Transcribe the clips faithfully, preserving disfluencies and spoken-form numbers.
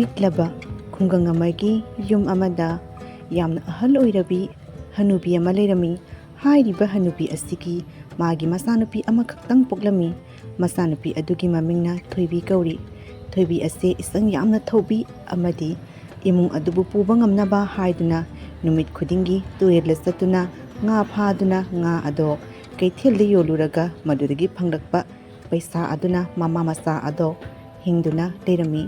ꯄꯤꯛꯂꯕ ꯈꯨꯡꯒꯪ ꯑꯃꯒꯤ ꯌꯨꯝ ꯑꯃꯗ ꯌꯥꯝꯅ ꯑꯍꯜ ꯑꯣꯏꯔꯕꯤ ꯍꯅꯨꯕꯤ ꯑꯃ ꯂꯩꯔꯝꯃꯤ꯫ ꯍꯥꯏꯔꯤꯕ ꯍꯅꯨꯕꯤ ꯑꯁꯤꯒꯤ ꯃꯥꯒꯤ ꯃꯆꯥꯅꯨꯄꯤ ꯑꯃꯈꯛꯇꯪ ꯄꯣꯛꯂꯝꯃꯤ꯫ ꯃꯆꯥꯅꯨꯄꯤ ꯑꯗꯨꯒꯤ ꯃꯃꯤꯡꯅ ꯊꯣꯏꯕꯤ ꯀꯧꯔꯤ꯫ ꯊꯣꯏꯕꯤ ꯑꯁꯤ ꯏꯆꯪ ꯌꯥꯝꯅ ꯊꯧꯕꯤ ꯑꯃꯗꯤ ꯏꯃꯨꯡ ꯑꯗꯨꯕꯨ ꯄꯨꯕ ꯉꯝꯅꯕ ꯍꯥꯏꯗꯨꯅ ꯅꯨꯃꯤꯠ ꯈꯨꯗꯤꯡꯒꯤ ꯇꯨꯔꯦꯜꯗ ꯆꯠꯇꯨꯅ ꯉꯥ ꯐꯥꯗꯨꯅ ꯉꯥ ꯑꯗꯣ ꯀꯩꯊꯦꯜꯗ ꯌꯣꯜꯂꯨꯔꯒ ꯃꯗꯨꯗꯒꯤ ꯐꯪꯂꯛꯄ ꯄꯩꯁꯥ ꯑꯗꯨꯅ ꯃꯃꯥ ꯃꯆꯥ ꯑꯗꯣ ꯍꯤꯡꯗꯨꯅ ꯂꯩꯔꯝꯃꯤ꯫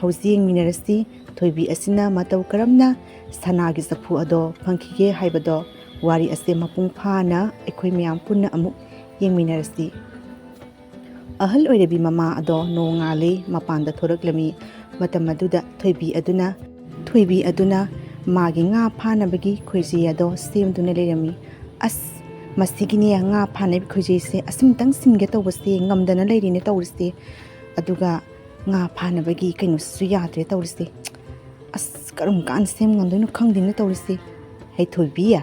ꯍꯧꯖꯤꯛ ꯌꯦꯡꯃꯤꯟꯅꯔꯁꯤ, ꯊꯣꯏꯕꯤ ꯑꯁꯤꯅ ꯃꯇꯧ ꯀꯔꯝꯅ ꯁꯅꯥꯒꯤ ꯆꯐꯨ ꯑꯗꯣ ꯐꯪꯈꯤꯒꯦ ꯍꯥꯏꯕꯗꯣ꯫ ꯋꯥꯔꯤ ꯑꯁꯦ ꯃꯄꯨꯡ ꯐꯥꯅ ꯑꯩꯈꯣꯏ ꯃꯌꯥꯝ ꯄꯨꯟꯅ ꯑꯃꯨꯛ ꯌꯦꯡꯃꯤꯟꯅꯔꯁꯤ꯫ ꯑꯍꯜ ꯑꯣꯏꯔꯕꯤ ꯃꯃꯥ ꯑꯗꯣ ꯅꯣꯡꯉꯥꯜꯂꯦ ꯃꯄꯥꯟꯗ ꯊꯣꯔꯛꯂꯝꯃꯤ꯫ ꯃꯇꯝ ꯑꯗꯨꯗ ꯊꯣꯏꯕꯤ ꯑꯗꯨꯅ ꯊꯣꯏꯕꯤ ꯑꯗꯨꯅ ꯃꯥꯒꯤ ꯉꯥ ꯐꯥꯅꯕꯒꯤ ꯈꯣꯏꯖꯩ ꯑꯗꯣ ꯁꯦꯝꯗꯨꯅ ꯂꯩꯔꯝꯃꯤ꯫ "ꯑꯁ, ꯃꯁꯤꯒꯤꯅꯦ, ꯉꯥ ꯐꯥꯅꯕꯒꯤ ꯈꯣꯏꯖꯩꯁꯦ ꯑꯁꯤꯃꯇꯪ ꯁꯤꯟꯒꯦ ꯇꯧꯕꯁꯦ ꯉꯝꯗꯅ ꯂꯩꯔꯤꯅꯦ ꯇꯧꯔꯤꯁꯦ꯫ ꯑꯗꯨꯒ ꯉꯥ ꯐꯥꯅꯕꯒꯤ ꯀꯩꯅꯣꯁꯤꯁꯨ ꯌꯥꯗ꯭ꯔꯦ ꯇꯧꯔꯤꯁꯦ꯫ ꯑꯁ, ꯀꯔꯝ ꯀꯥꯟ ꯁꯦꯝ ꯉꯝꯗꯣꯏꯅꯣ ꯈꯪꯗꯦꯅꯦ ꯇꯧꯔꯤꯁꯦ꯫ ꯍꯩ ꯊꯣꯏꯕꯤ,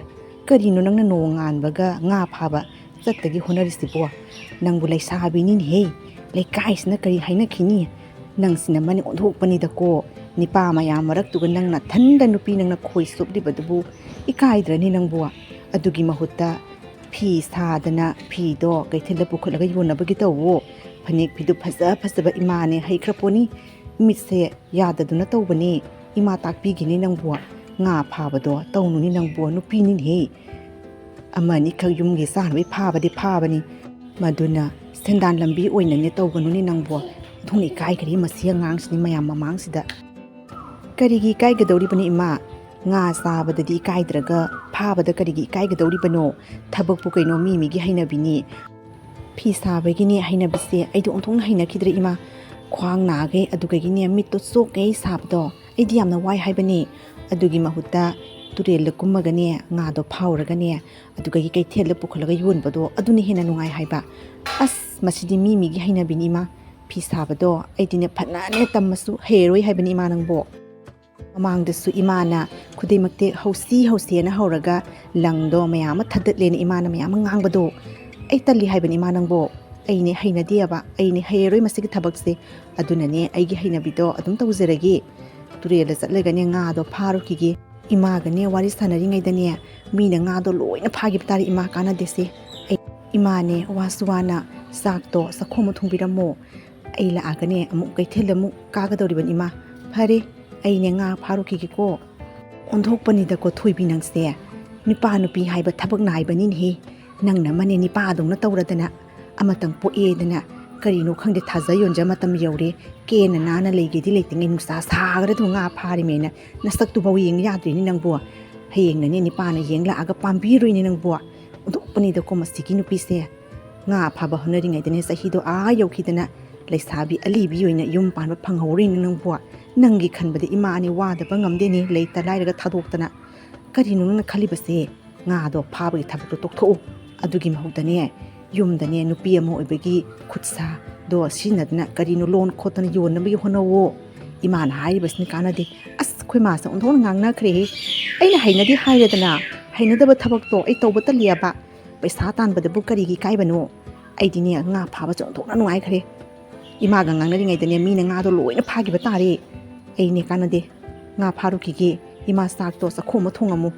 ꯀꯔꯤꯅꯣ ꯅꯪꯅ ꯅꯣꯡꯉꯥꯟꯕꯒ ꯉꯥ ꯐꯥꯕ ꯆꯠꯇꯒꯤ ꯍꯣꯠꯅꯔꯤꯁꯤꯕꯣ? ꯅꯪꯕꯨ ꯂꯩꯁꯥꯕꯤꯅꯤꯅꯦꯍꯦ, ꯂꯩꯀꯥꯏꯁꯤꯅ ꯀꯔꯤ ꯍꯥꯏꯅꯈꯤꯅꯤ? ꯅꯪꯁꯤꯅ ꯃꯅꯤ ꯑꯣꯟꯊꯣꯛꯄꯅꯤꯗꯀꯣ꯫ ꯅꯤꯄꯥ ꯃꯌꯥꯝ ꯃꯔꯛꯇꯨꯒ ꯅꯪ ꯅꯊꯟꯗ ꯅꯨꯄꯤ ꯅꯪꯅ ꯈꯣꯏ ꯆꯣꯞꯂꯤꯕꯗꯨꯕꯨ ꯏꯀꯥꯏꯗ꯭ꯔꯅꯤ ꯅꯪꯕꯨ? ꯑꯗꯨꯒꯤ ꯃꯍꯨꯠꯇ ꯐꯤ ꯁꯥꯗꯅ ꯐꯤꯗꯣ ꯀꯩꯊꯦꯜꯗ ꯄꯨꯈꯠꯂꯒ ꯌꯣꯟꯅꯕꯒꯤ ꯇꯧꯋꯣ꯫ ꯐꯅꯦꯛ ꯐꯤꯗꯨ ꯐꯖ ꯐꯖꯕ ꯏꯃꯥꯅꯦ ꯍꯩꯈ꯭ꯔ ꯄꯣꯠꯅꯤ꯫ ꯃꯤꯠꯁꯦ ꯌꯥꯗꯗꯨꯅ ꯇꯧꯕꯅꯦ꯫ ꯏꯃꯥ ꯇꯥꯛꯄꯤꯒꯤꯅꯤ ꯅꯪꯕꯨ꯫ ꯉꯥ ꯐꯥꯕꯗꯣ ꯇꯧꯅꯨꯅꯤ ꯅꯪꯕꯨ, ꯅꯨꯄꯤꯅꯤꯅꯦꯍꯦ꯫ ꯑꯃ ꯑꯅꯤꯈꯛ ꯌꯨꯝꯒꯤ ꯆꯥꯅꯕꯩ ꯐꯥꯕꯗꯤ ꯐꯥꯕꯅꯤ꯫ ꯃꯗꯨꯅ ꯁꯦꯟꯗꯥꯟ ꯂꯝꯕꯤ ꯑꯣꯏꯅꯅꯦ ꯇꯧꯒꯅꯨꯅꯦ ꯅꯪꯕꯨ꯫ ꯑꯣꯟꯊꯣꯛꯅ ꯏꯀꯥꯏꯈ꯭ꯔꯦ ꯃꯁꯤ ꯑꯉꯥꯡꯁꯤꯅꯤ ꯃꯌꯥꯝ ꯃꯃꯥꯡꯁꯤꯗ꯫ ꯀꯔꯤꯒꯤ ꯏꯀꯥꯏꯒꯗꯧꯔꯤꯕꯅꯤ ꯏꯃꯥ? ꯉꯥ ꯆꯥꯕꯗꯗꯤ ꯏꯀꯥꯏꯗ꯭ꯔꯒ ꯐꯥꯕꯗ ꯀꯔꯤꯒꯤ ꯏꯀꯥꯏꯒꯗꯧꯔꯤꯕꯅꯣ? ꯊꯕꯛꯄꯨ ꯀꯩꯅꯣ ꯃꯤ ꯃꯤꯒꯤ ꯍꯩꯅꯕꯤꯅꯤ꯫ ꯐꯤ ꯁꯥꯕꯒꯤꯅꯦ ꯍꯩꯅꯕꯤꯁꯦ ꯑꯩꯗꯤ ꯑꯣꯟꯊꯣꯛꯅ ꯍꯩꯅꯈꯤꯗ꯭ꯔꯦ ꯏꯃꯥ꯫ ꯈ꯭ꯋꯥꯡ ꯅꯥꯈꯩ ꯑꯗꯨꯗꯒꯤꯅꯦ ꯃꯤꯠꯇꯣ ꯆꯣꯛꯈꯩ ꯁꯥꯕꯗꯣ ꯑꯩꯗꯤ ꯌꯥꯝꯅ ꯋꯥꯏ ꯍꯥꯏꯕꯅꯦ꯫ ꯑꯗꯨꯒꯤ ꯃꯍꯨꯠꯇ ꯇꯨꯔꯦꯜꯗ ꯀꯨꯝꯃꯒꯅꯦ ꯉꯥꯗꯣ ꯐꯥꯎꯔꯒꯅꯦ ꯑꯗꯨꯗꯒꯤ ꯀꯩꯊꯦꯜꯗ ꯄꯨꯈꯠꯂꯒ ꯌꯣꯟꯕꯗꯣ ꯑꯗꯨꯅ ꯍꯦꯟꯅ ꯅꯨꯡꯉꯥꯏ ꯍꯥꯏꯕ꯫ ꯑꯁ, ꯃꯁꯤꯗꯤ ꯃꯤ ꯃꯤꯒꯤ ꯍꯩꯅꯕꯤꯅꯤ ꯏꯃꯥ꯫ ꯐꯤ ꯁꯥꯕꯗꯣ ꯑꯩꯗꯤꯅꯦ ꯐꯅꯅꯦ ꯇꯝꯃꯁꯨ ꯍꯩꯔꯣꯏ ꯍꯥꯏꯕꯅꯤ ꯏꯃꯥ ꯅꯪꯕꯣ꯫ ꯃꯃꯥꯡꯗꯁꯨ ꯏꯃꯥꯅ ꯈꯨꯗꯩ ꯃꯇꯦꯛ ꯍꯧꯁꯤ ꯍꯧꯁꯤꯅ ꯍꯧꯔꯒ ꯂꯪꯗꯣ ꯃꯌꯥꯝ ꯑꯃ ꯊꯗꯠꯂꯦꯅ ꯏꯃꯥꯅ ꯃꯌꯥꯝ ꯑꯃ ꯉꯥꯡꯕꯗꯣ ꯑꯩ ꯇꯜꯂꯤ ꯍꯥꯏꯕꯅꯤ ꯏꯃꯥ ꯅꯪꯕꯣ꯫ ꯑꯩꯅꯦ ꯍꯩꯅꯗꯦꯕ, ꯑꯩꯅꯦ ꯍꯩꯔꯔꯣꯏ ꯃꯁꯤꯒꯤ ꯊꯕꯛꯁꯦ꯫ ꯑꯗꯨꯅꯅꯦ ꯑꯩꯒꯤ ꯍꯩꯅꯕꯤꯗꯣ ꯑꯗꯨꯝ ꯇꯧꯖꯔꯒꯦ꯫ ꯇꯨꯔꯦꯜꯗ ꯆꯠꯂꯒꯅꯦ ꯉꯥꯗꯣ ꯐꯥꯔꯨꯈꯤꯒꯦ꯫ ꯏꯃꯥꯒꯅꯦ ꯋꯥꯔꯤ ꯁꯥꯟꯅꯔꯤꯉꯩꯗꯅꯦ ꯃꯤꯅ ꯉꯥꯗꯣ ꯂꯣꯏꯅ ꯐꯥꯈꯤꯕ ꯇꯥꯔꯦ꯫ ꯏꯃꯥ ꯀꯥꯟꯅꯗꯦꯁꯦ꯫ ꯑꯩ, ꯏꯃꯥꯅꯦ ꯋꯥꯁꯨ ꯋꯥꯅ ꯆꯥꯛꯇꯣ ꯆꯥꯛꯈꯣꯝ ꯑꯃ ꯊꯣꯡꯕꯤꯔꯝꯃꯣ꯫ ꯑꯩ ꯂꯥꯛꯑꯒꯅꯦ ꯑꯃꯨꯛ ꯀꯩꯊꯦꯜꯗ ꯑꯃꯨꯛ ꯀꯥꯒꯗꯧꯔꯤꯕꯅꯤ ꯏꯃꯥ꯫ ꯐꯔꯦ, ꯑꯩꯅꯦ ꯉꯥ ꯐꯥꯔꯨꯈꯤꯒꯦꯀꯣ꯫ ꯑꯣꯟꯊꯣꯛꯄꯅꯤꯗꯀꯣ ꯊꯣꯏꯕꯤ ꯅꯪꯁꯦ꯫ ꯅꯨꯄꯥ ꯅꯨꯄꯤ ꯍꯥꯏꯕ ꯊꯕꯛ ꯅꯥꯏꯕꯅꯤꯅꯦꯍꯦ꯫ ꯅꯪꯅ ꯑꯃꯅꯦ ꯅꯤꯄꯥꯗꯧꯅ ꯇꯧꯔꯗꯅ꯫ ꯑꯃꯇꯪ ꯄꯣꯛꯑꯦꯗꯅ꯫ ꯀꯔꯤꯅꯣ ꯈꯪꯗꯦ, ꯊꯥꯖ ꯌꯣꯟꯖ ꯃꯇꯝ ꯌꯧꯔꯦ꯫ ꯀꯦꯅ ꯅꯥꯟꯅ ꯂꯩꯒꯦꯗꯤ ꯂꯩꯇꯉꯩ ꯅꯨꯡꯁꯥ ꯁꯥꯈ꯭ꯔꯗꯨ ꯉꯥ ꯐꯥꯔꯤꯃꯦꯅ ꯅꯁꯛꯇꯨꯐꯥꯎ ꯌꯦꯡ ꯌꯥꯗ꯭ꯔꯤꯅꯤ ꯅꯪꯕꯨ꯫ ꯍꯌꯦꯡꯅꯅꯦ ꯅꯤꯄꯥꯅ ꯌꯦꯡ ꯂꯥꯛꯑꯒ ꯄꯥꯝꯕꯤꯔꯣꯏꯅꯦ ꯅꯪꯕꯨ꯫ ꯑꯣꯟꯊꯣꯛꯄꯅꯤꯗꯀꯣ ꯃꯁꯤꯒꯤ ꯅꯨꯄꯤꯁꯦ꯫ ꯉꯥ ꯐꯥꯕ ꯍꯣꯠꯅꯔꯤꯉꯩꯗꯅꯦ ꯆꯍꯤꯗꯣ ꯑꯥ ꯌꯧꯈꯤꯗꯅ ꯂꯩꯁꯥꯕꯤ ꯑꯂꯤꯕꯤ ꯑꯣꯏꯅ ꯌꯨꯝ ꯄꯥꯟꯕ ꯐꯪꯍꯧꯔꯤꯅꯦ ꯅꯪꯕꯨ꯫ ꯅꯪꯒꯤ ꯈꯟꯕꯗ ꯏꯃꯥ ꯑꯅꯤ ꯋꯥꯗꯕ ꯉꯝꯗꯦꯅꯦ, ꯂꯩꯇ ꯂꯥꯏꯔꯒ ꯊꯥꯗꯣꯛꯇꯅ꯫ ꯀꯔꯤꯅꯣ ꯅꯪꯅ ꯈꯜꯂꯤꯕꯁꯦ? ꯉꯥꯗꯣ ꯐꯥꯕꯒꯤ ꯊꯕꯛꯇꯣ ꯇꯣꯛꯊꯣꯛꯎ꯫ ꯑꯗꯨꯒꯤ ꯃꯍꯨꯠꯇꯅꯦ ꯌꯨꯝꯗꯅꯦ ꯅꯨꯄꯤ ꯑꯃ ꯑꯣꯏꯕꯒꯤ ꯈꯨꯠ ꯁꯥꯗꯣ ꯁꯤꯖꯤꯟꯅꯗꯅ ꯀꯔꯤꯅꯣ ꯂꯣꯟ ꯈꯣꯠꯇꯅ ꯌꯣꯟꯅꯕꯒꯤ ꯍꯣꯠꯅꯧꯋꯣ꯫ ꯏꯃꯥꯅ ꯍꯥꯏꯔꯤꯕꯁꯤꯅ ꯀꯥꯟꯅꯗꯦ꯫ ꯑꯁ, ꯑꯩꯈꯣꯏ ꯃꯥꯁꯦ ꯑꯣꯟꯊꯣꯛꯅ ꯉꯥꯡꯅꯈ꯭ꯔꯦꯍꯦ꯫ ꯑꯩꯅ ꯍꯩꯅꯗꯦ ꯍꯥꯏꯔꯦꯗꯅ, ꯍꯩꯅꯗꯕ ꯊꯕꯛꯇꯣ ꯑꯩ ꯇꯧꯕ ꯇꯜꯂꯤꯑꯕ꯫ ꯄꯩꯁꯥ ꯇꯥꯟꯕꯗꯕꯨ ꯀꯔꯤꯒꯤ ꯏꯀꯥꯏꯕꯅꯣ? ꯑꯩꯗꯤꯅꯦ ꯉꯥ ꯐꯥꯕꯁꯦ ꯑꯣꯟꯊꯣꯛꯅ ꯅꯨꯡꯉꯥꯏꯈ꯭ꯔꯦ꯫ ꯏꯃꯥꯒ ꯉꯥꯡꯅꯔꯤꯉꯩꯗꯅꯦ ꯃꯤꯅ ꯉꯥꯗꯣ ꯂꯣꯏꯅ ꯐꯥꯈꯤꯕ ꯇꯥꯔꯦ꯫ ꯑꯩꯅꯦ ꯀꯥꯟꯅꯗꯦ꯫ ꯉꯥ ꯐꯥꯔꯨꯈꯤꯒꯦ꯫ ꯏꯃꯥ ꯆꯥꯛꯇꯣ ꯆꯥꯛꯈꯣꯝ ꯑꯃ ꯊꯣꯡꯉꯝꯃꯨ꯫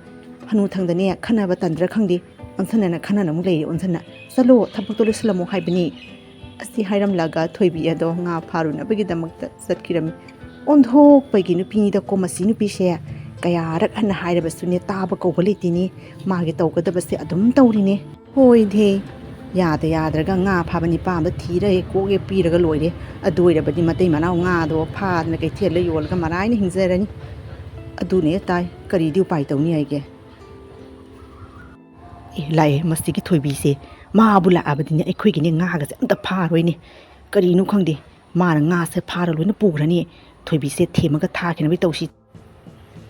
ꯍꯅꯨꯊꯪꯗꯅꯦ ꯈꯟꯅꯕ ꯇꯟꯗ꯭ꯔꯥ ꯈꯪꯗꯦ꯫ ꯑꯣꯟꯁꯟꯅꯅ ꯈꯟꯅꯅ ꯑꯃꯨꯛ ꯂꯩꯔꯦ꯫ ꯑꯣꯟꯁꯟꯅ, "ꯆꯠꯂꯣ, ꯊꯕꯛꯇꯣ ꯂꯣꯏꯁꯤꯜꯂꯝꯃꯣ ꯍꯥꯏꯕꯅꯤ"꯫ ꯑꯁꯤ ꯍꯥꯏꯔꯝꯂꯒ ꯊꯣꯏꯕꯤ ꯑꯗꯣ ꯉꯥ ꯐꯥꯔꯨꯅꯕꯒꯤꯗꯃꯛꯇ ꯆꯠꯈꯤꯔꯝꯃꯤ꯫ ꯑꯣꯟꯊꯣꯛꯄꯒꯤ ꯅꯨꯄꯤꯅꯤꯗꯀꯣ ꯃꯁꯤ ꯅꯨꯄꯤꯁꯦ꯫ ꯀꯌꯥꯔꯛ ꯍꯟꯅ ꯍꯥꯏꯔꯕꯁꯨꯅꯦ ꯇꯥꯕ ꯀꯧꯕ ꯂꯩꯇꯦꯅꯦ꯫ ꯃꯥꯒꯤ ꯇꯧꯒꯗꯕꯁꯦ ꯑꯗꯨꯝ ꯇꯧꯔꯤꯅꯦ꯫ ꯍꯣꯏꯗꯦ, ꯌꯥꯗ ꯌꯥꯗ꯭ꯔꯒ ꯉꯥ ꯐꯥꯕ ꯅꯤꯄꯥ ꯑꯃꯗ ꯊꯤꯔ ꯍꯦꯛ ꯀꯣꯛ ꯍꯦꯛ ꯄꯤꯔꯒ ꯂꯣꯏꯔꯦ꯫ ꯑꯗꯨ ꯑꯣꯏꯔꯕꯗꯤ ꯃꯇꯩ ꯃꯅꯥꯎ ꯉꯥꯗꯣ ꯐꯥꯗꯅ ꯀꯩꯊꯦꯜꯗ ꯌꯣꯜꯂꯒ ꯃꯔꯥꯏꯅ ꯍꯤꯡꯖꯔꯅꯤ꯫ ꯑꯗꯨꯅꯦ ꯇꯥꯏ, ꯀꯔꯤꯗꯤ ꯎꯄꯥꯏ ꯇꯧꯅꯤ ꯍꯥꯏꯒꯦ? ꯑꯦ, ꯂꯥꯛꯑꯦ ꯃꯁꯤꯒꯤ ꯊꯣꯏꯕꯤꯁꯦ꯫ ꯃꯥꯕꯨ ꯂꯥꯛꯑꯕꯗꯤꯅꯦ ꯑꯩꯈꯣꯏꯒꯤꯅꯦ ꯉꯥꯒꯁꯦ ꯑꯝꯇ ꯐꯥꯔꯣꯏꯅꯦ꯫ ꯀꯔꯤꯅꯣ ꯈꯪꯗꯦ, ꯃꯥꯅ ꯉꯥꯁꯦ ꯐꯥꯔ ꯂꯣꯏꯅ ꯄꯨꯈ꯭ꯔꯅꯤ꯫ ꯊꯣꯏꯕꯤꯁꯦ ꯊꯦꯝꯃꯒ ꯊꯥꯈꯤꯅꯕ ꯇꯧꯁꯤ꯫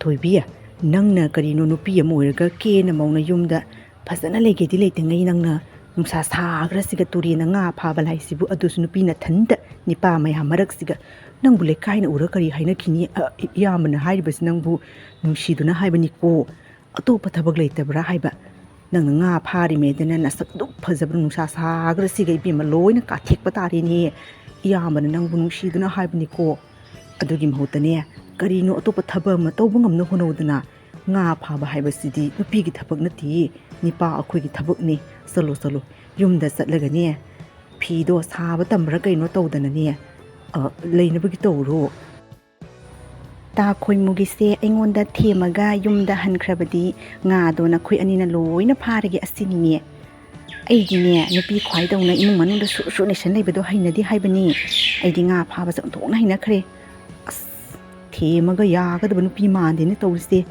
ꯊꯣꯏꯕꯤ, ꯅꯪꯅ ꯀꯔꯤꯅꯣ ꯅꯨꯄꯤ ꯑꯃ ꯑꯣꯏꯔꯒ ꯀꯦꯅ ꯃꯧꯅ ꯌꯨꯝꯗ ꯐꯖꯅ ꯂꯩꯒꯦꯗꯤ ꯂꯩꯇꯉꯩ ꯅꯪꯅ ꯅꯨꯡꯁꯥ ꯁꯥꯈ꯭ꯔꯁꯤꯒ ꯇꯨꯔꯦꯟꯗ ꯉꯥ ꯐꯥꯕ ꯂꯥꯏꯁꯤꯕꯨ, ꯑꯗꯨꯁꯨ ꯅꯨꯄꯤ ꯅꯊꯟꯇ ꯅꯤꯄꯥ ꯃꯌꯥꯝ ꯃꯔꯛꯁꯤꯒ? ꯅꯪꯕꯨ ꯂꯩꯀꯥꯏꯅ ꯎꯔ ꯀꯔꯤ ꯍꯥꯏꯅꯈꯤꯅꯤ? ꯑ, ꯏꯌꯥꯝꯕꯅ ꯍꯥꯏꯔꯤꯕꯁꯤ ꯅꯪꯕꯨ ꯅꯨꯡꯁꯤꯗꯨꯅ ꯍꯥꯏꯕꯅꯤꯀꯣ꯫ ꯑꯇꯣꯞꯄ ꯊꯕꯛ ꯂꯩꯇꯕ꯭ꯔꯥ ꯍꯥꯏꯕ? ꯅꯪꯅ ꯉꯥ ꯐꯥꯔꯤꯃꯦꯗꯅ ꯅꯁꯛ ꯑꯗꯨꯛ ꯐꯖꯕ ꯅꯨꯡꯁꯥ ꯁꯥꯈ꯭ꯔꯁꯤꯒ ꯏꯕꯦꯝꯃ ꯂꯣꯏꯅ ꯀꯥꯊꯦꯛꯄ ꯇꯥꯔꯦꯅꯦ꯫ ꯏꯌꯥꯝꯕꯅ ꯅꯪꯕꯨ ꯅꯨꯡꯁꯤꯗꯨꯅ ꯍꯥꯏꯕꯅꯤꯀꯣ꯫ ꯑꯗꯨꯒꯤ ꯃꯍꯨꯠꯇꯅꯦ, ꯀꯔꯤꯅꯣ ꯑꯇꯣꯞꯄ ꯊꯕꯛ ꯑꯃ ꯇꯧꯕ ꯉꯝꯅ ꯍꯣꯠꯅꯧꯗꯅ꯫ ꯉꯥ ꯐꯥꯕ ꯍꯥꯏꯕꯁꯤꯗꯤ ꯅꯨꯄꯤꯒꯤ ꯊꯕꯛ ꯅꯠꯇꯦ, ꯅꯤꯄꯥ ꯑꯩꯈꯣꯏꯒꯤ ꯊꯕꯛꯅꯤ꯫ ꯆꯠꯂꯣ, ꯆꯠꯂꯣ, ꯌꯨꯝꯗ ꯆꯠꯂꯒꯅꯦ, ꯐꯤꯗꯣ ꯁꯥꯕ ꯇꯝꯕ꯭ꯔꯥ ꯀꯩꯅꯣ ꯇꯧꯗꯅꯅꯦ, ꯑ, ꯂꯩꯅꯕꯒꯤ ꯇꯧꯔꯣ꯫ ꯇꯥ ꯈꯣꯏꯃꯨꯒꯤꯁꯦ ꯑꯩꯉꯣꯟꯗ ꯊꯦꯝꯃꯒ ꯌꯨꯝꯗ ꯍꯟꯈ꯭ꯔꯕꯗꯤ ꯉꯥꯗꯣ ꯅꯈꯣꯏ ꯑꯅꯤꯅ ꯂꯣꯏꯅ ꯐꯥꯔꯒꯦ ꯑꯁꯤꯅꯤꯅꯦ꯫ ꯑꯩꯗꯤꯅꯦ, ꯅꯨꯄꯤ ꯈ꯭ꯋꯥꯏꯗꯧꯅ ꯏꯃꯨꯡ ꯃꯅꯨꯡꯗ ꯁꯨꯔ ꯁꯨꯔ ꯅꯩꯁꯟ ꯂꯩꯕꯗꯣ ꯍꯩꯅꯗꯦ ꯍꯥꯏꯕꯅꯤ꯫ ꯑꯩꯗꯤ ꯉꯥ ꯐꯥꯕꯁꯦ ꯑꯣꯟꯊꯣꯛꯅ ꯍꯩꯅꯈ꯭ꯔꯦ꯫ ꯑꯁ, ꯊꯦꯝꯃꯒ ꯌꯥꯒꯗꯕ ꯅꯨꯄꯤ ꯃꯥꯟꯗꯦꯅꯦ ꯇꯧꯔꯤꯁꯦ꯫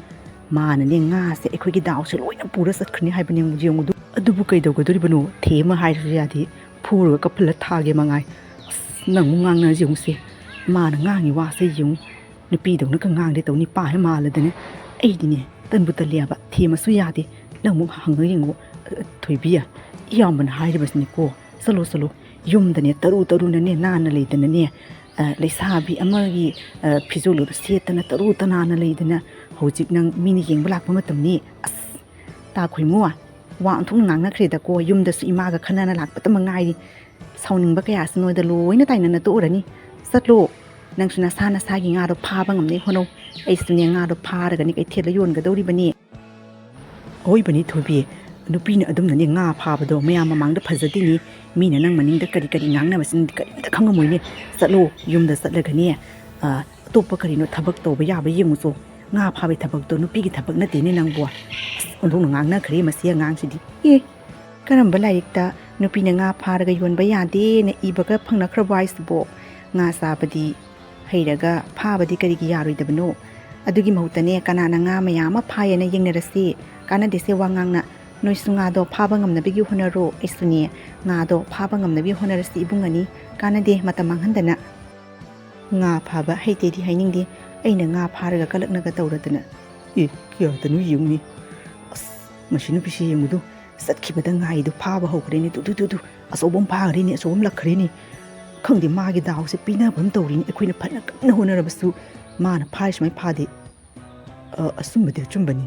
ꯃꯥꯅꯅꯦ ꯉꯥꯁꯦ ꯑꯩꯈꯣꯏꯒꯤ ꯗꯥꯎꯁꯦ ꯂꯣꯏꯅ ꯄꯨꯔ ꯆꯠꯈ꯭ꯔꯅꯤ ꯍꯥꯏꯕꯅꯦ꯫ ꯌꯦꯡꯉꯨꯗꯨ, ꯑꯗꯨꯕꯨ ꯀꯩꯗꯧꯒꯗꯣꯔꯤꯕꯅꯣ? ꯊꯦꯝꯃ ꯍꯥꯏꯔꯁꯨ ꯌꯥꯗꯦ, ꯐꯨꯔꯒ ꯀꯞꯍꯜꯂ ꯊꯥꯒꯦ ꯃꯉꯥꯏ꯫ ꯑꯁ, ꯅꯪ ꯑꯃꯨꯛ ꯉꯥꯡꯅꯔꯁꯤ ꯌꯦꯡꯉꯨꯁꯦ꯫ ꯃꯥꯅ ꯉꯥꯡꯉꯤ ꯋꯥꯁꯦ ꯌꯦꯡꯉꯨ꯫ ꯅꯨꯄꯤꯗꯧꯅꯒ ꯉꯥꯡꯗꯦ ꯇꯧꯅꯤ, ꯄꯥ ꯍꯦꯛ ꯃꯥꯜꯂꯗꯅꯦ꯫ ꯑꯩꯗꯤꯅꯦ, ꯇꯟꯕꯨ ꯇꯜꯂꯦꯕ, ꯊꯦꯝꯃꯁꯨ ꯌꯥꯗꯦ꯫ ꯅꯪ ꯑꯃꯨꯛ ꯍꯪꯉꯒ ꯌꯦꯡꯉꯣ, ꯑ, ꯊꯣꯏꯕꯤ, ꯏꯌꯥꯝꯕꯅ ꯍꯥꯏꯔꯤꯕꯁꯤꯅꯤꯀꯣ꯫ ꯆꯠꯂꯣ, ꯆꯠꯂꯣ, ꯌꯨꯝꯗꯅꯦ ꯇꯔꯨ ꯇꯔꯨꯅꯅꯦ ꯅꯥꯟꯅ ꯂꯩꯗꯅꯅꯦ, ꯑ, ꯂꯩꯁꯥꯕꯤ ꯑꯃꯒꯤ, ꯑ, ꯐꯤꯖꯣꯜꯗꯣ ꯁꯦꯠꯇꯅ ꯇꯔꯨ ꯇꯅꯥꯟꯅ ꯂꯩꯗꯅ ꯍꯧꯖꯤꯛ ꯅꯪ ꯃꯤꯅ ꯌꯦꯡꯕ ꯂꯥꯛꯄ ꯃꯇꯝꯅꯤ꯫ ꯑꯁ, ꯇꯥ ꯈꯣꯏꯃꯨ, ꯋꯥ ꯑꯣꯟꯊꯣꯛꯅ ꯉꯥꯡꯅꯈ꯭ꯔꯦꯗꯀꯣ, ꯌꯨꯝꯗꯁꯨ ꯏꯃꯥꯒ ꯈꯟꯅꯅ ꯂꯥꯛꯄꯇ ꯃꯉꯥꯏꯔꯤ꯫ ꯁꯥꯎꯅꯤꯡꯕ ꯀꯌꯥꯁꯤ ꯅꯣꯏꯗ ꯂꯣꯏꯅ ꯇꯥꯏꯅꯅ ꯇꯣꯛꯎꯔꯅꯤ꯫ ꯆꯠꯂꯣ, ꯅꯪꯁꯨ ꯅꯁꯥ ꯅꯁꯥꯒꯤ ꯉꯥꯗꯣ ꯐꯥꯕ ꯉꯝꯅꯤ ꯍꯣꯠꯅꯧ꯫ ꯑꯩꯁꯨꯅꯦ ꯉꯥꯗꯣ ꯐꯥꯔꯒꯅꯤ ꯀꯩꯊꯦꯜꯗ ꯌꯣꯟꯒꯗꯧꯔꯤꯕꯅꯤ꯫ ꯑꯋꯣꯏꯕꯅꯤ ꯊꯣꯏꯕꯤ, ꯅꯨꯄꯤꯅ ꯑꯗꯨꯝꯅꯅꯦ ꯉꯥ ꯐꯥꯕꯗꯣ ꯃꯌꯥꯝ ꯃꯃꯥꯡꯗ ꯐꯖꯗꯦꯅꯤ꯫ ꯃꯤꯅ ꯅꯪ ꯃꯅꯤꯡꯗ ꯀꯔꯤ ꯀꯔꯤ ꯉꯥꯡꯅꯕꯁꯤꯅꯗꯤ ꯀꯔꯤꯝꯇ ꯈꯪꯉꯝꯃꯣꯏꯅꯦ꯫ ꯆꯠꯂꯣ, ꯌꯨꯝꯗ ꯆꯠꯂꯒꯅꯦ, ꯑ, ꯑꯇꯣꯞꯄ ꯀꯔꯤꯅꯣ ꯊꯕꯛ ꯇꯧꯕ ꯌꯥꯕ ꯌꯦꯡꯉꯨꯆꯣ꯫ ꯉꯥ ꯐꯥꯕꯒꯤ ꯊꯕꯛꯇꯣ ꯅꯨꯄꯤꯒꯤ ꯊꯕꯛ ꯅꯠꯇꯦꯅꯦ ꯅꯪꯕꯨ꯫ ꯑꯁ, ꯑꯣꯟꯊꯣꯛꯅ ꯉꯥꯡꯅꯈ꯭ꯔꯦ ꯃꯁꯤ ꯑꯉꯥꯡꯁꯤꯗꯤ꯫ ꯑꯦ, ꯀꯔꯝꯕ ꯂꯥꯏꯔꯤꯛꯇ ꯅꯨꯄꯤꯅ ꯉꯥ ꯐꯥꯔꯒ ꯌꯣꯟꯕ ꯌꯥꯗꯦꯅ ꯏꯕꯒ ꯐꯪꯅꯈ꯭ꯔꯕꯣ ꯍꯥꯏꯁꯤꯕꯣ? ꯉꯥ ꯆꯥꯕꯗꯤ ꯍꯩꯔꯒ ꯐꯥꯕꯗꯤ ꯀꯔꯤꯒꯤ ꯌꯥꯔꯣꯏꯗꯕꯅꯣ? ꯑꯗꯨꯒꯤ ꯃꯍꯨꯠꯇꯅꯦ, ꯀꯅꯥꯅ ꯉꯥ ꯃꯌꯥꯝ ꯑꯃ ꯐꯥꯏꯌꯦꯅ ꯌꯦꯡꯅꯔꯁꯤ꯫ ꯀꯥꯟꯅꯗꯦꯁꯦ ꯋꯥ ꯉꯥꯡꯅ꯫ ꯅꯣꯏꯁꯨ ꯉꯥꯗꯣ ꯐꯥꯕ ꯉꯝꯅꯕꯒꯤ ꯍꯣꯠꯅꯔꯣ, ꯑꯩꯁꯨꯅꯦ ꯉꯥꯗꯣ ꯐꯥꯕ ꯉꯝꯅꯕꯒꯤ ꯍꯣꯠꯅꯔꯁꯤ ꯏꯕꯨꯡ ꯑꯅꯤ꯫ ꯀꯥꯟꯅꯗꯦ ꯃꯇꯝ ꯃꯥꯡꯍꯟꯗꯅ꯫ ꯉꯥ ꯐꯥꯕ ꯍꯩꯇꯦꯗꯤ ꯍꯥꯏꯅꯤꯡꯗꯦ, ꯑꯩꯅ ꯉꯥ ꯐꯥꯔꯒ ꯀꯂꯛꯅꯒ ꯇꯧꯔꯗꯅ꯫ ꯑꯦ, ꯀꯌꯥꯗꯅꯣ ꯌꯦꯡꯉꯨꯅꯦ꯫ ꯑꯁ, ꯃꯁꯤ ꯅꯨꯄꯤꯁꯤ ꯌꯦꯡꯉꯨꯗꯨ, ꯆꯠꯈꯤꯕꯗ ꯉꯥꯏꯗꯨ ꯐꯥꯕ ꯍꯧꯈ꯭ꯔꯦꯅꯦ꯫ ꯇꯨ, ꯇꯨ, ꯇꯨ, ꯇꯨ, ꯑꯆꯧꯕ ꯑꯃ ꯐꯥꯈ꯭ꯔꯦꯅꯦ, ꯑꯆꯧꯕ ꯑꯃ ꯂꯛꯈ꯭ꯔꯦꯅꯦ꯫ ꯈꯪꯗꯦ, ꯃꯥꯒꯤ ꯗꯥꯎꯁꯦ ꯄꯤꯅꯕ ꯑꯃ ꯇꯧꯔꯤꯅꯦ꯫ ꯑꯩꯈꯣꯏꯅ ꯐꯅ ꯀꯟꯅ ꯍꯣꯠꯅꯔꯕꯁꯨ ꯃꯥꯅ ꯐꯥꯔꯤ ꯁꯨꯃꯥꯏꯅ ꯐꯥꯗꯦ꯫ ꯑ, ꯑꯆꯨꯝꯕꯗꯤ ꯑꯆꯨꯝꯕꯅꯤ꯫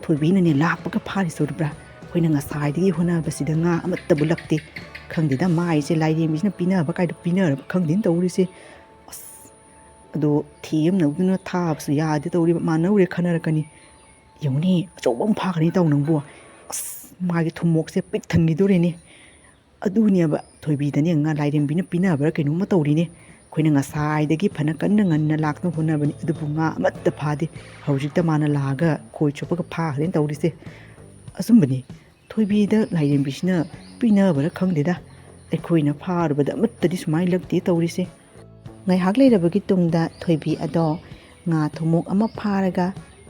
ꯊꯣꯏꯕꯤꯅꯅꯦ ꯂꯥꯛꯄꯒ ꯐꯥꯔꯤꯁꯦ ꯎꯔꯕ꯭ꯔꯥ? ꯑꯩꯈꯣꯏꯅ ꯉꯁꯥꯏꯗꯒꯤ ꯍꯣꯠꯅꯕꯁꯤꯗ ꯉꯥ ꯑꯃꯠꯇꯕꯨ ꯂꯛꯇꯦ꯫ ꯈꯪꯗꯦꯗ, ꯃꯥꯏꯁꯦ ꯂꯥꯏꯔꯦꯝꯕꯤꯁꯤꯅ ꯄꯤꯅꯕ ꯀꯥꯏꯗꯣ ꯄꯤꯅꯔꯕ ꯈꯪꯗꯦꯅ ꯇꯧꯔꯤꯁꯦ꯫ ꯑꯁ, ꯑꯗꯣ ꯊꯦꯝꯅꯧꯗꯨꯅ ꯊꯥꯕꯁꯨ ꯌꯥꯗꯦ ꯇꯧꯔꯤꯕ, ꯃꯥꯟꯅꯧꯔꯦ ꯈꯟꯅꯔꯛꯀꯅꯤ꯫ ꯌꯦꯡꯉꯨꯅꯦ, ꯑꯆꯧꯕ ꯑꯃ ꯐꯥꯈ꯭ꯔꯦ ꯏꯇꯥꯎ ꯅꯪꯕꯨ꯫ ꯑꯁ, ꯃꯥꯒꯤ ꯊꯨꯝꯃꯣꯛꯁꯦ ꯄꯤꯛ ꯊꯟꯈꯤꯗꯣꯔꯦꯅꯦ꯫ ꯑꯗꯨꯅꯦꯕ ꯊꯣꯏꯕꯤꯗꯅꯦ ꯉꯥ ꯂꯥꯏꯔꯦꯝꯕꯤꯅ ꯄꯤꯅꯕ꯭ꯔꯥ ꯀꯩꯅꯣꯝꯃ ꯇꯧꯔꯤꯅꯦ꯫ ꯑꯩꯈꯣꯏꯅ ꯉꯁꯥꯏꯗꯒꯤ ꯐꯅ ꯀꯟꯅ ꯉꯟꯅ ꯂꯥꯛꯅꯕ ꯍꯣꯠꯅꯕꯅꯤ, ꯑꯗꯨꯕꯨ ꯉꯥ ꯑꯃꯠꯇ ꯐꯥꯗꯦ꯫ ꯍꯧꯖꯤꯛꯇ ꯃꯥꯅ ꯂꯥꯛꯑꯒ ꯈꯣꯏ ꯆꯣꯞꯄꯒ ꯐꯥꯈ꯭ꯔꯦꯅ ꯇꯧꯔꯤꯁꯦ꯫ ꯑꯆꯨꯝꯕꯅꯤ, ꯊꯣꯏꯕꯤꯗ ꯂꯥꯏꯔꯦꯝꯕꯤꯁꯤꯅ ꯄꯤꯅꯕ꯭ꯔꯥ ꯈꯪꯗꯦꯗ꯫ ꯑꯩꯈꯣꯏꯅ ꯐꯥꯔꯨꯕꯗ ꯑꯃꯠꯇꯗꯤ ꯁꯨꯃꯥꯏꯅ ꯂꯛꯇꯦ ꯇꯧꯔꯤꯁꯦ꯫ ꯉꯥꯏꯍꯥꯛ ꯂꯩꯔꯕꯒꯤ ꯇꯨꯡꯗ ꯊꯣꯏꯕꯤ ꯑꯗꯣ ꯉꯥ ꯊꯨꯝꯃꯣꯛ ꯑꯃ ꯐꯥꯔꯒ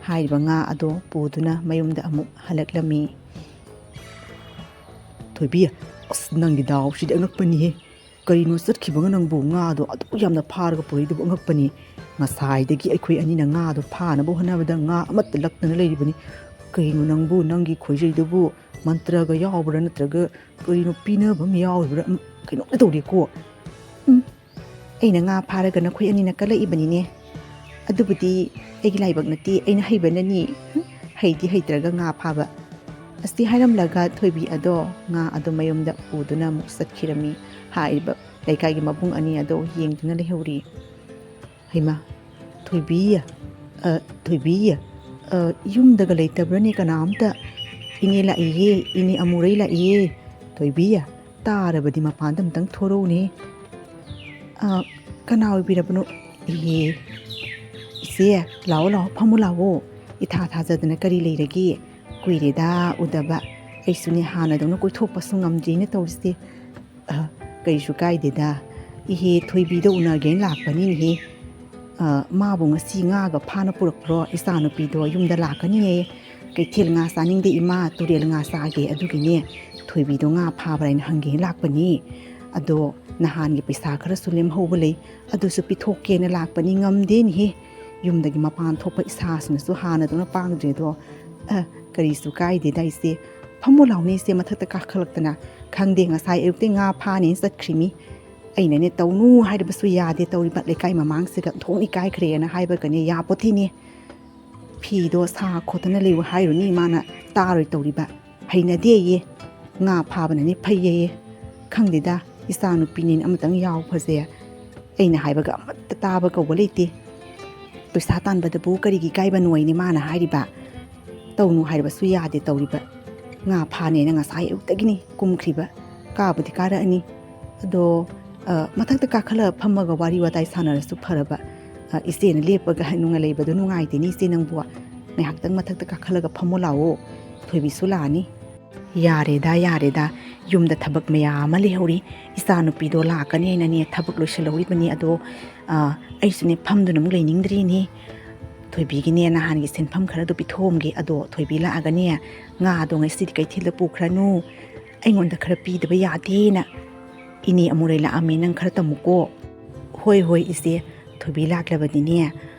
ꯍꯥꯏꯔꯤꯕ ꯉꯥ ꯑꯗꯣ ꯄꯨꯗꯨꯅ ꯃꯌꯨꯝꯗ ꯑꯃꯨꯛ ꯍꯜꯂꯛꯂꯝꯃꯤ꯫ ꯊꯣꯏꯕꯤ, ꯑꯁ, ꯅꯪꯒꯤ ꯗꯥꯎꯁꯤꯗꯤ ꯑꯉꯛꯄꯅꯤꯍꯦ꯫ ꯀꯔꯤꯅꯣ ꯆꯠꯈꯤꯕꯒ ꯅꯪꯕꯨ ꯉꯥꯗꯣ ꯑꯗꯨꯛ ꯌꯥꯝꯅ ꯐꯥꯔꯒ ꯄꯨꯔꯛꯏꯗꯨꯕꯨ ꯑꯉꯛꯄꯅꯤ꯫ ꯉꯁꯥꯏꯗꯒꯤ ꯑꯩꯈꯣꯏ ꯑꯅꯤꯅ ꯉꯥꯗꯣ ꯐꯥꯅꯕ ꯍꯣꯠꯅꯕꯗ ꯉꯥ ꯑꯃꯠꯇ ꯂꯛꯇꯅ ꯂꯩꯔꯤꯕꯅꯤ꯫ ꯀꯩꯅꯣ ꯅꯪꯕꯨ, ꯅꯪꯒꯤ ꯈꯣꯏꯖꯩꯗꯨꯕꯨ ꯃꯟꯇ꯭ꯔꯒ ꯌꯥꯎꯕ꯭ꯔꯥ ꯅꯠꯇ꯭ꯔꯒ ꯀꯔꯤꯅꯣ ꯄꯤꯅꯕ ꯑꯃ ꯌꯥꯎꯔꯤꯕ꯭ꯔꯥ? ꯎꯝ, ꯀꯩꯅꯣꯝꯇ ꯇꯧꯔꯦꯀꯣ꯫ ꯎꯝ, ꯑꯩꯅ ꯉꯥ ꯐꯥꯔꯒ ꯅꯈꯣꯏ ꯑꯅꯤꯅ ꯀꯜꯂꯛꯏꯕꯅꯤꯅꯦ꯫ ꯑꯗꯨꯕꯨꯗꯤ ꯑꯩꯒꯤ ꯂꯥꯏꯕꯛ ꯅꯠꯇꯦ, ꯑꯩꯅ ꯍꯩꯕꯅꯅꯤ꯫ ꯍꯨꯝ, ꯍꯩꯗꯤ ꯍꯩꯇ꯭ꯔꯒ ꯉꯥ ꯐꯥꯕ꯫ ꯑꯁꯤ ꯍꯥꯏꯔꯝꯂꯒ ꯊꯣꯏꯕꯤ ꯑꯗꯣ ꯉꯥ ꯑꯗꯨ ꯃꯌꯨꯝꯗ ꯄꯨꯗꯨꯅ ꯑꯃꯨꯛ ꯆꯠꯈꯤꯔꯝꯃꯤ꯫ ꯍꯥꯏꯔꯤꯕ ꯂꯩꯀꯥꯏꯒꯤ ꯃꯕꯨꯡ ꯑꯅꯤ ꯑꯗꯣ ꯌꯦꯡꯗꯨꯅ ꯂꯩꯍꯧꯔꯤ꯫ ꯍꯩꯃꯥ, ꯊꯣꯏꯕꯤ, ꯑ, ꯊꯣꯏꯕꯤ, ꯑ, ꯌꯨꯝꯗꯒ ꯂꯩꯇꯕ꯭ꯔꯅꯦ ꯀꯅꯥꯝꯇ? "ꯏꯅꯦ ꯂꯥꯛꯏꯌꯦ, ꯏꯅꯦ ꯑꯃꯨꯔꯩ ꯂꯥꯛꯏꯌꯦ꯫ ꯊꯣꯏꯕꯤ, ꯇꯥꯔꯕꯗꯤ ꯃꯄꯥꯟꯗ ꯑꯝꯇꯪ ꯊꯣꯔꯛꯎꯅꯦ꯫" "ꯑ, ꯀꯅꯥ ꯑꯣꯏꯕꯤꯔꯕꯅꯣ?" "ꯏꯍꯦ, ꯏꯆꯦ, ꯂꯥꯛꯑꯣ, ꯂꯥꯛꯑꯣ, ꯐꯝꯃꯨ ꯂꯥꯛꯑꯣ꯫ ꯏꯊꯥ ꯊꯥꯖꯗꯅ ꯀꯔꯤ ꯂꯩꯔꯒꯦ? ꯀꯨꯏꯔꯦꯗ ꯎꯗꯕ꯫ ꯑꯩꯁꯨꯅꯦ ꯍꯥꯟꯅꯗꯧꯅ ꯀꯣꯏꯊꯣꯛꯄꯁꯨ ꯉꯝꯗ꯭ꯔꯤꯅꯦ ꯇꯧꯔꯤꯁꯦ꯫" "ꯑ, ꯀꯩꯁꯨ ꯀꯥꯏꯗꯦꯗ꯫ ꯏꯍꯦ ꯊꯣꯏꯕꯤꯗꯣ ꯎꯅꯒꯦꯅ ꯂꯥꯛꯄꯅꯤꯅꯦꯍꯦ꯫ ꯑ, ꯃꯥꯕꯨ ꯉꯁꯤ ꯉꯥꯒ ꯐꯥꯅ ꯄꯨꯔꯛꯄ꯭ꯔꯣ? ꯏꯆꯥꯅꯨꯄꯤꯗꯣ ꯌꯨꯝꯗ ꯂꯥꯛꯀꯅꯤꯌꯦ꯫ ꯀꯩꯊꯦꯜ ꯉꯥ ꯆꯥꯅꯤꯡꯗꯦ ꯏꯃꯥ, ꯇꯨꯔꯦꯜ ꯉꯥ ꯆꯥꯒꯦ꯫ ꯑꯗꯨꯒꯤꯅꯦ ꯊꯣꯏꯕꯤꯗꯣ ꯉꯥ ꯐꯥꯕ꯭ꯔꯥ ꯍꯥꯏꯅ ꯍꯪꯒꯦꯅ ꯂꯥꯛꯄꯅꯤ꯫ ꯑꯗꯣ ꯅꯍꯥꯟꯒꯤ ꯄꯩꯁꯥ ꯈꯔꯁꯨ ꯂꯦꯝꯍꯧꯕ ꯂꯩ, ꯑꯗꯨꯁꯨ ꯄꯤꯊꯣꯛꯀꯦꯅ ꯂꯥꯛꯄꯅꯤ, ꯉꯝꯗꯦꯅꯦꯍꯦ꯫ ꯌꯨꯝꯗꯒꯤ ꯃꯄꯥꯟ ꯊꯣꯛꯄ ꯏꯁꯥꯁꯤꯅꯁꯨ ꯍꯥꯟꯅꯗꯧꯅ ꯄꯥꯡꯗ꯭ꯔꯦꯗꯣ꯫ ꯑ, ꯀꯔꯤꯁꯨ ꯀꯥꯏꯗꯦꯗ ꯏꯆꯦ꯫ ꯐꯝꯃꯨ ꯂꯥꯎꯅꯦ ꯏꯆꯦ, ꯃꯊꯛꯇ ꯀꯥꯈꯠꯂꯛꯇꯅ꯫ ꯈꯪꯗꯦ, ꯉꯁꯥꯏ ꯑꯌꯨꯛꯇꯩ ꯉꯥ ꯐꯥꯅꯦꯅ ꯆꯠꯈ꯭ꯔꯤꯃꯤ꯫ ꯑꯩꯅꯅꯦ ꯇꯧꯅꯨ ꯍꯥꯏꯔꯕꯁꯨ ꯌꯥꯗꯦ ꯇꯧꯔꯤꯕ, ꯂꯩꯀꯥꯏ ꯃꯃꯥꯡꯁꯤꯗ ꯑꯣꯟꯊꯣꯛꯅ ꯏꯀꯥꯏꯈ꯭ꯔꯦꯅ ꯍꯥꯏꯕꯒꯅꯦ ꯌꯥꯄꯣꯠꯇꯦꯅꯦ꯫ ꯐꯤꯗꯣ ꯁꯥ ꯈꯣꯠꯇꯅ ꯂꯩꯌꯨ ꯍꯥꯏꯔꯨꯅꯤ ꯏꯃꯥꯅ, ꯇꯥꯔꯣꯏ ꯇꯧꯔꯤꯕ꯫ ꯍꯩꯅꯗꯦꯌꯦ꯫ ꯉꯥ ꯐꯥꯕꯅꯅꯦ ꯐꯩꯌꯦꯌꯦ꯫ ꯈꯪꯗꯦꯗ, ꯏꯆꯥ ꯅꯨꯄꯤꯅꯦꯅ ꯑꯃꯇꯪ ꯌꯥꯎꯕꯁꯦ ꯑꯩꯅ ꯍꯥꯏꯕꯒ ꯑꯃꯠꯇ ꯇꯥꯕ ꯀꯧꯕ ꯂꯩꯇꯦ꯫ ꯄꯩꯁꯥ ꯇꯥꯟꯕꯗꯕꯨ ꯀꯔꯤꯒꯤ ꯏꯀꯥꯏꯕꯅꯣ ꯍꯥꯏꯅꯦ ꯃꯥꯅ ꯍꯥꯏꯔꯤꯕ꯫ ꯇꯧꯅꯨ ꯍꯥꯏꯔꯕꯁꯨ ꯌꯥꯗꯦ ꯇꯧꯔꯤꯕ꯫ ꯉꯥ ꯐꯥꯅꯦꯅ ꯉꯁꯥꯏ ꯑꯌꯨꯛꯇꯒꯤꯅꯤ ꯀꯨꯝꯈ꯭ꯔꯤꯕ꯫ ꯀꯥꯕꯨꯗꯤ ꯀꯥꯔꯛꯑꯅꯤ꯫ ꯑꯗꯣ, ꯑ, ꯃꯊꯛꯇ ꯀꯥꯈꯠꯂꯒ ꯐꯝꯃꯒ ꯋꯥꯔꯤ ꯋꯥꯇꯥꯏ ꯁꯥꯟꯅꯔꯁꯨ ꯐꯔꯕ꯫ ꯑ, ꯏꯆꯦꯅ ꯂꯦꯞꯄꯒ ꯅꯨꯡꯉꯥꯏ ꯂꯩꯕꯗꯣ ꯅꯨꯡꯉꯥꯏꯇꯦꯅꯦ ꯏꯆꯦ ꯅꯪꯕꯨ꯫ ꯉꯥꯏꯍꯥꯛꯇꯪ ꯃꯊꯛꯇ ꯀꯥꯈꯠꯂꯒ ꯐꯝꯃꯣ ꯂꯥꯛꯑꯣ꯫ ꯊꯣꯏꯕꯤꯁꯨ ꯂꯥꯛꯑꯅꯤ꯫ ꯌꯥꯔꯦꯗ, ꯌꯥꯔꯦꯗ꯫ ꯌꯨꯝꯗ ꯊꯕꯛ ꯃꯌꯥꯝ ꯑꯃ ꯂꯩꯍꯧꯔꯤ꯫ ꯏꯆꯥ ꯅꯨꯄꯤꯗꯣ ꯂꯥꯛꯀꯅꯤ ꯍꯥꯏꯅꯅꯦ ꯊꯕꯛ ꯂꯣꯏꯁꯤꯜꯍꯧꯔꯤꯕꯅꯤ꯫ ꯑꯗꯣ, ꯑ, ꯑꯩꯁꯨꯅꯦ ꯐꯝꯗꯨꯅ ꯑꯃꯨꯛ ꯂꯩꯅꯤꯡꯗ꯭ꯔꯤꯅꯦ꯫ ꯊꯣꯏꯕꯤꯒꯤꯅꯦ ꯅꯍꯥꯟꯒꯤ ꯁꯦꯟꯐꯝ ꯈꯔꯗꯣ ꯄꯤꯊꯣꯛꯑꯝꯒꯦ꯫ ꯑꯗꯣ ꯊꯣꯏꯕꯤ ꯂꯥꯛꯑꯒꯅꯦ ꯉꯥꯗꯣ ꯉꯁꯤꯗꯤ ꯀꯩꯊꯦꯜꯗ ꯄꯨꯈ꯭ꯔꯅꯨ꯫ ꯑꯩꯉꯣꯟꯗ ꯈꯔ ꯄꯤꯗꯕ ꯌꯥꯗꯦꯅ꯫ ꯏꯅꯦ ꯑꯃꯨꯔꯩ ꯂꯥꯛꯑꯝꯃꯦ, ꯅꯪ ꯈꯔ ꯇꯝꯃꯨꯀꯣ꯫ ꯍꯣꯏ, ꯍꯣꯏ, ꯏꯆꯦ꯫ ꯊꯣꯏꯕꯤ ꯂꯥꯛꯂꯕꯗꯤꯅꯦ,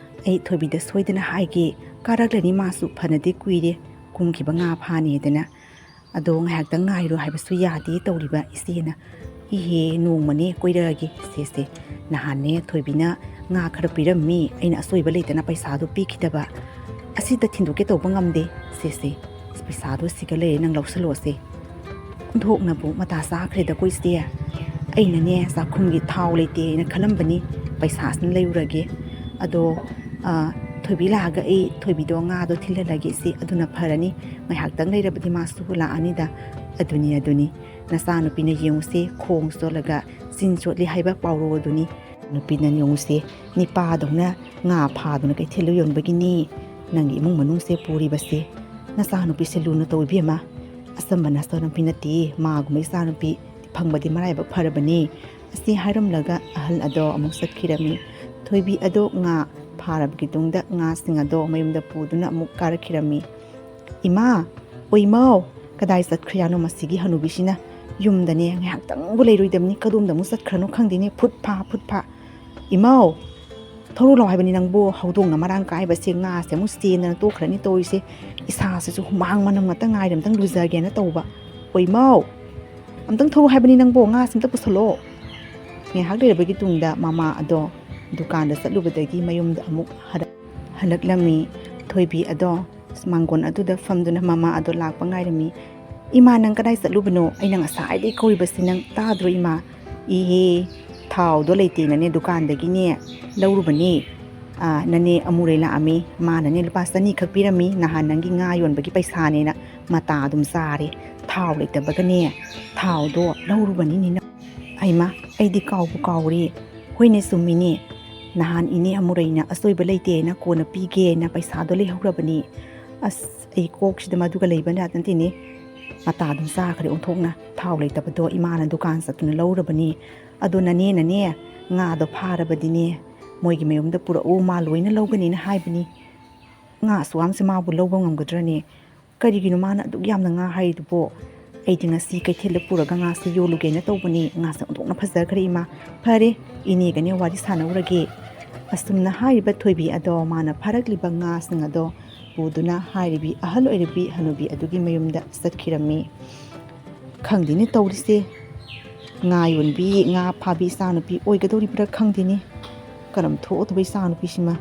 ꯑꯩ ꯊꯣꯏꯕꯤꯗ ꯁꯣꯏꯗꯅ ꯍꯥꯏꯒꯦ꯫ ꯀꯥꯔꯛꯂꯅꯤ ꯃꯥꯁꯨ, ꯐꯅꯗꯤ ꯀꯨꯏꯔꯦ ꯀꯨꯝꯈꯤꯕ ꯉꯥ ꯐꯥꯅꯦꯗꯅ꯫ ꯑꯗꯣ ꯉꯥꯏꯍꯥꯛꯇꯪ ꯉꯥꯏꯔꯣ ꯍꯥꯏꯕꯁꯨ ꯌꯥꯗꯦ ꯇꯧꯔꯤꯕ ꯏꯆꯦꯅ꯫ ꯏꯍꯦ, ꯅꯣꯡꯃꯅꯦ ꯀꯣꯏꯔꯛꯑꯒꯦ ꯁꯦꯁꯦ꯫ ꯅꯍꯥꯟꯅꯦ ꯊꯣꯏꯕꯤꯅ ꯉꯥ ꯈꯔ ꯄꯤꯔꯝꯃꯤ, ꯑꯩꯅ ꯑꯁꯣꯏꯕ ꯂꯩꯇꯅ ꯄꯩꯁꯥꯗꯣ ꯄꯤꯈꯤꯗꯕ꯫ ꯑꯁꯤꯗ ꯊꯤꯟꯗꯣꯛꯀꯦ ꯇꯧꯕ ꯉꯝꯗꯦ ꯁꯦꯁꯦ꯫ ꯄꯩꯁꯥꯗꯣ ꯁꯤꯒ ꯂꯩꯔꯦ, ꯅꯪ ꯂꯧꯁꯜꯂꯣꯁꯦ꯫ ꯑꯣꯟꯊꯣꯛꯅꯕꯨ ꯃꯇꯥ ꯆꯥꯈ꯭ꯔꯦꯗꯀꯣ ꯏꯆꯦ꯫ ꯑꯩꯅꯅꯦ ꯆꯥꯛꯈꯨꯝꯒꯤ ꯊꯥꯎ ꯂꯩꯇꯦ ꯍꯥꯏꯅ ꯈꯜꯂꯝꯕꯅꯤ, ꯄꯩꯁꯥꯁꯤꯅ ꯂꯩꯔꯨꯔꯒꯦ꯫ ꯑꯗꯣ, ꯑ, ꯊꯣꯏꯕꯤ ꯂꯥꯛꯑꯒ ꯑꯩ ꯊꯣꯏꯕꯤꯗꯣ ꯉꯥꯗꯣ ꯊꯤꯜꯍꯜꯂꯒꯦ ꯏꯆꯦ, ꯑꯗꯨꯅ ꯐꯔꯅꯤ꯫ ꯉꯥꯏꯍꯥꯛꯇꯪ ꯂꯩꯔꯕꯗꯤ ꯃꯥꯁꯨ ꯂꯥꯛꯑꯅꯤꯗ꯫ ꯑꯗꯨꯅꯤ, ꯑꯗꯨꯅꯤ꯫ ꯅꯆꯥꯅꯨꯄꯤꯅ ꯌꯦꯡꯉꯨꯁꯦ, ꯈꯣꯡ ꯆꯣꯠꯂꯒ ꯆꯤꯟ ꯆꯣꯠꯂꯤ ꯍꯥꯏꯕ ꯄꯥꯎꯔꯧ ꯑꯗꯨꯅꯤ꯫ ꯅꯨꯄꯤꯅ ꯌꯦꯡꯉꯨꯁꯦ, ꯅꯤꯄꯥꯗꯧꯅ ꯉꯥ ꯐꯥꯗꯨꯅ ꯀꯩꯊꯦꯜꯗ ꯌꯣꯟꯕꯒꯤꯅꯤ ꯅꯪꯒꯤ ꯏꯃꯨꯡ ꯃꯅꯨꯡꯁꯦ ꯄꯨꯔꯤꯕꯁꯦ꯫ ꯅꯆꯥꯅꯨꯄꯤꯁꯦ ꯂꯨꯅ ꯇꯧ ꯏꯕꯦꯝꯃ꯫ ꯑꯆꯝꯕ ꯅꯆꯥꯅꯨꯄꯤ ꯅꯠꯇꯦ, ꯃꯥꯒꯨꯝꯕ ꯏꯆꯥꯅꯨꯄꯤ ꯐꯪꯕꯗꯤ ꯃꯔꯥꯏꯕꯛ ꯐꯔꯕꯅꯤ꯫ ꯑꯁꯤ ꯍꯥꯏꯔꯝꯂꯒ ꯑꯍꯜ ꯑꯗꯣ ꯑꯃꯨꯛ ꯆꯠꯈꯤꯔꯝꯃꯤ꯫ ꯊꯣꯏꯕꯤ ꯑꯗꯣ ꯉꯥ ꯐꯥꯔꯕꯒꯤ ꯇꯨꯡꯗ ꯉꯥꯁꯤꯡ ꯑꯗꯣ ꯃꯌꯨꯝꯗ ꯄꯨꯗꯨꯅ ꯑꯃꯨꯛ ꯀꯥꯔꯛꯈꯤꯔꯝꯃꯤ꯫ "ꯏꯃꯥ! ꯑꯣ ꯏꯃꯥꯎ! ꯀꯗꯥꯏ ꯆꯠꯈ꯭ꯔꯤꯖꯥꯠꯅꯣ ꯃꯁꯤꯒꯤ ꯍꯅꯨꯕꯤꯁꯤꯅ? ꯌꯨꯝꯗꯅꯦ ꯉꯥꯏꯍꯥꯛꯇꯪꯕꯨ ꯂꯩꯔꯣꯏꯗꯕꯅꯤ, ꯀꯗꯣꯝꯗ ꯑꯃꯨꯛ ꯆꯠꯈ꯭ꯔꯅꯣ ꯈꯪꯗꯦꯅꯦ, ꯐꯨꯠ ꯐꯥ, ꯐꯨꯠ ꯐꯥ꯫ ꯏꯃꯥꯎ! ꯊꯧꯔꯨ ꯂꯥꯎ ꯍꯥꯏꯕꯅꯤ ꯅꯪꯕꯨ, ꯍꯧꯗꯣꯡꯅ ꯃꯔꯥꯡ ꯀꯥꯏꯕꯁꯦ ꯉꯥꯁꯦ ꯑꯃꯨꯛ ꯆꯦꯟꯗꯅ ꯇꯣꯛꯈ꯭ꯔꯅꯤ ꯇꯧꯔꯤꯁꯦ꯫ ꯏꯁꯥꯁꯤꯁꯨ ꯍꯨꯃꯥꯡ ꯃꯅꯝ ꯉꯥꯛꯇ ꯉꯥꯏꯔꯦ, ꯑꯝꯇꯪ ꯂꯨꯖꯒꯦꯅ ꯇꯧꯕ꯫ ꯑꯣ ꯏꯃꯥꯎ! ꯑꯝꯇꯪ ꯊꯧꯔꯨ ꯍꯥꯏꯕꯅꯤ ꯅꯪꯕꯨ, ꯉꯥꯁꯦ ꯑꯝꯇ ꯄꯨꯁꯜꯂꯛꯑꯣ꯫" ꯉꯥꯏꯍꯥꯛ ꯂꯩꯔꯕꯒꯤ ꯇꯨꯡꯗ ꯃꯃꯥ ꯑꯗꯣ ꯗꯨꯀꯥꯟꯗ ꯆꯠꯂꯨꯕꯗꯒꯤ ꯃꯌꯨꯝꯗ ꯑꯃꯨꯛ ꯍꯜꯂꯛ-, ꯍꯜꯂꯛꯂꯝꯃꯤ꯫ ꯊꯣꯏꯕꯤ ꯑꯗꯣ ꯃꯥꯡꯒꯣꯟ ꯑꯗꯨꯗ ꯐꯝꯗꯨꯅ ꯃꯃꯥ ꯑꯗꯣ ꯂꯥꯛꯄ ꯉꯥꯏꯔꯝꯃꯤ꯫ "ꯏꯃꯥ, ꯅꯪ ꯀꯗꯥꯏ ꯆꯠꯂꯨꯕꯅꯣ? ꯑꯩꯅ ꯉꯁꯥꯏꯗꯒꯤ ꯀꯧꯔꯤꯕꯁꯤ ꯅꯪ ꯇꯥꯗ꯭ꯔꯣ ꯏꯃꯥ?" "ꯏꯍꯦ, ꯊꯥꯎꯗꯣ ꯂꯩꯇꯦꯅꯅꯦ ꯗꯨꯀꯥꯟꯗꯒꯤꯅꯦ ꯂꯧꯔꯨꯕꯅꯤ꯫ ꯑꯥ, ꯅꯅꯦ ꯑꯃꯨꯔꯩ ꯂꯥꯛꯑꯝꯃꯤ꯫ ꯃꯥꯅꯅꯦ ꯂꯨꯄꯥ ꯆꯅꯤꯈꯛ ꯄꯤꯔꯝꯃꯤ꯫ ꯅꯍꯥꯟ ꯅꯪꯒꯤ ꯉꯥ ꯌꯣꯟꯕꯒꯤ ꯄꯩꯁꯥꯅꯦꯅ ꯃꯇꯥ ꯑꯗꯨꯝ ꯆꯥꯔꯦ꯫ ꯊꯥꯎ ꯂꯩꯇꯕꯒꯅꯦ ꯊꯥꯎꯗꯣ ꯂꯧꯔꯨꯕꯅꯤꯅꯦ ꯅꯪ꯫" "ꯍꯩꯃꯥ, ꯑꯩꯗꯤ ꯀꯥꯎꯕꯨ ꯀꯥꯎꯔꯦ꯫ ꯍꯣꯏꯅꯦ, ꯆꯨꯝꯃꯤꯅꯦ꯫ ꯅꯍꯥꯟ ꯏꯅꯦ ꯑꯃꯨꯔꯩꯅ ꯑꯆꯣꯏꯕ ꯂꯩꯇꯦꯅ ꯀꯣꯟꯅ ꯄꯤꯒꯦꯅ ꯄꯩꯁꯥꯗꯣ ꯂꯩꯍꯧꯔꯕꯅꯤ꯫ ꯑꯁ, ꯑꯩ ꯀꯣꯛꯁꯤꯗ ꯃꯗꯨꯒ ꯂꯩꯕ ꯌꯥꯗ ꯅꯠꯇꯦꯅꯦ꯫ ꯃꯇꯥ ꯑꯗꯨꯝ ꯆꯥꯈ꯭ꯔꯦ ꯑꯣꯟꯊꯣꯛꯅ꯫ ꯊꯥꯎ ꯂꯩꯇꯕꯗꯣ ꯏꯃꯥꯅ ꯗꯨꯀꯥꯟ ꯆꯠꯇꯨꯅ ꯂꯧꯔꯕꯅꯤ꯫ ꯑꯗꯣ ꯅꯅꯦꯅꯅꯦ ꯉꯥꯗꯣ ꯐꯥꯔꯕꯗꯤꯅꯦ ꯃꯣꯏꯒꯤ ꯃꯌꯨꯝꯗ ꯄꯨꯔꯛꯎ, ꯃꯥ ꯂꯣꯏꯅ ꯂꯧꯒꯅꯤꯅ ꯍꯥꯏꯕꯅꯤ꯫ ꯉꯥ ꯑꯁꯨꯛ ꯌꯥꯝꯁꯦ ꯃꯥꯕꯨ ꯂꯧꯕ ꯉꯝꯒꯗ꯭ꯔꯅꯦ? ꯀꯔꯤꯒꯤꯅꯣ ꯃꯥꯅ ꯑꯗꯨꯛ ꯌꯥꯝꯅ ꯉꯥ ꯍꯥꯏꯔꯤꯗꯨꯕꯣ? ꯑꯩꯗꯤ ꯉꯁꯤ ꯀꯩꯊꯦꯜꯗ ꯄꯨꯔꯒ ꯉꯥꯁꯦ ꯌꯣꯜꯂꯨꯒꯦꯅ ꯇꯧꯕꯅꯤ꯫ ꯉꯥꯁꯦ ꯑꯣꯟꯊꯣꯛꯅ ꯐꯖꯈ꯭ꯔꯦ ꯏꯃꯥ꯫ ꯐꯔꯦ, ꯏꯅꯦꯒꯅꯦ ꯋꯥꯔꯤ ꯁꯥꯟꯅꯧꯔꯒꯦ꯫" ꯑꯁꯨꯝꯅ ꯍꯥꯏꯔꯤꯕ ꯊꯣꯏꯕꯤ ꯑꯗꯣ ꯃꯥꯅ ꯐꯥꯔꯛꯂꯤꯕ ꯉꯥꯁꯤꯡ ꯑꯗꯣ ꯄꯨꯗꯨꯅ ꯍꯥꯏꯔꯤꯕꯤ ꯑꯍꯜ ꯑꯣꯏꯔꯕꯤ ꯍꯅꯨꯕꯤ ꯑꯗꯨꯒꯤ ꯃꯌꯨꯝꯗ ꯆꯠꯈꯤꯔꯝꯃꯤ꯫ ꯈꯪꯗꯦꯅꯦ ꯇꯧꯔꯤꯁꯦ, ꯉꯥ ꯌꯣꯟꯕꯤ, ꯉꯥ ꯐꯥꯕꯤ ꯏꯆꯥꯅꯨꯄꯤ ꯑꯣꯏꯒꯗꯧꯔꯤꯕ꯭ꯔꯥ ꯈꯪꯗꯦꯅꯦ꯫ ꯀꯔꯝ ꯊꯣꯛꯑꯗꯧꯕ ꯏꯆꯥꯅꯨꯄꯤꯁꯤꯃ꯫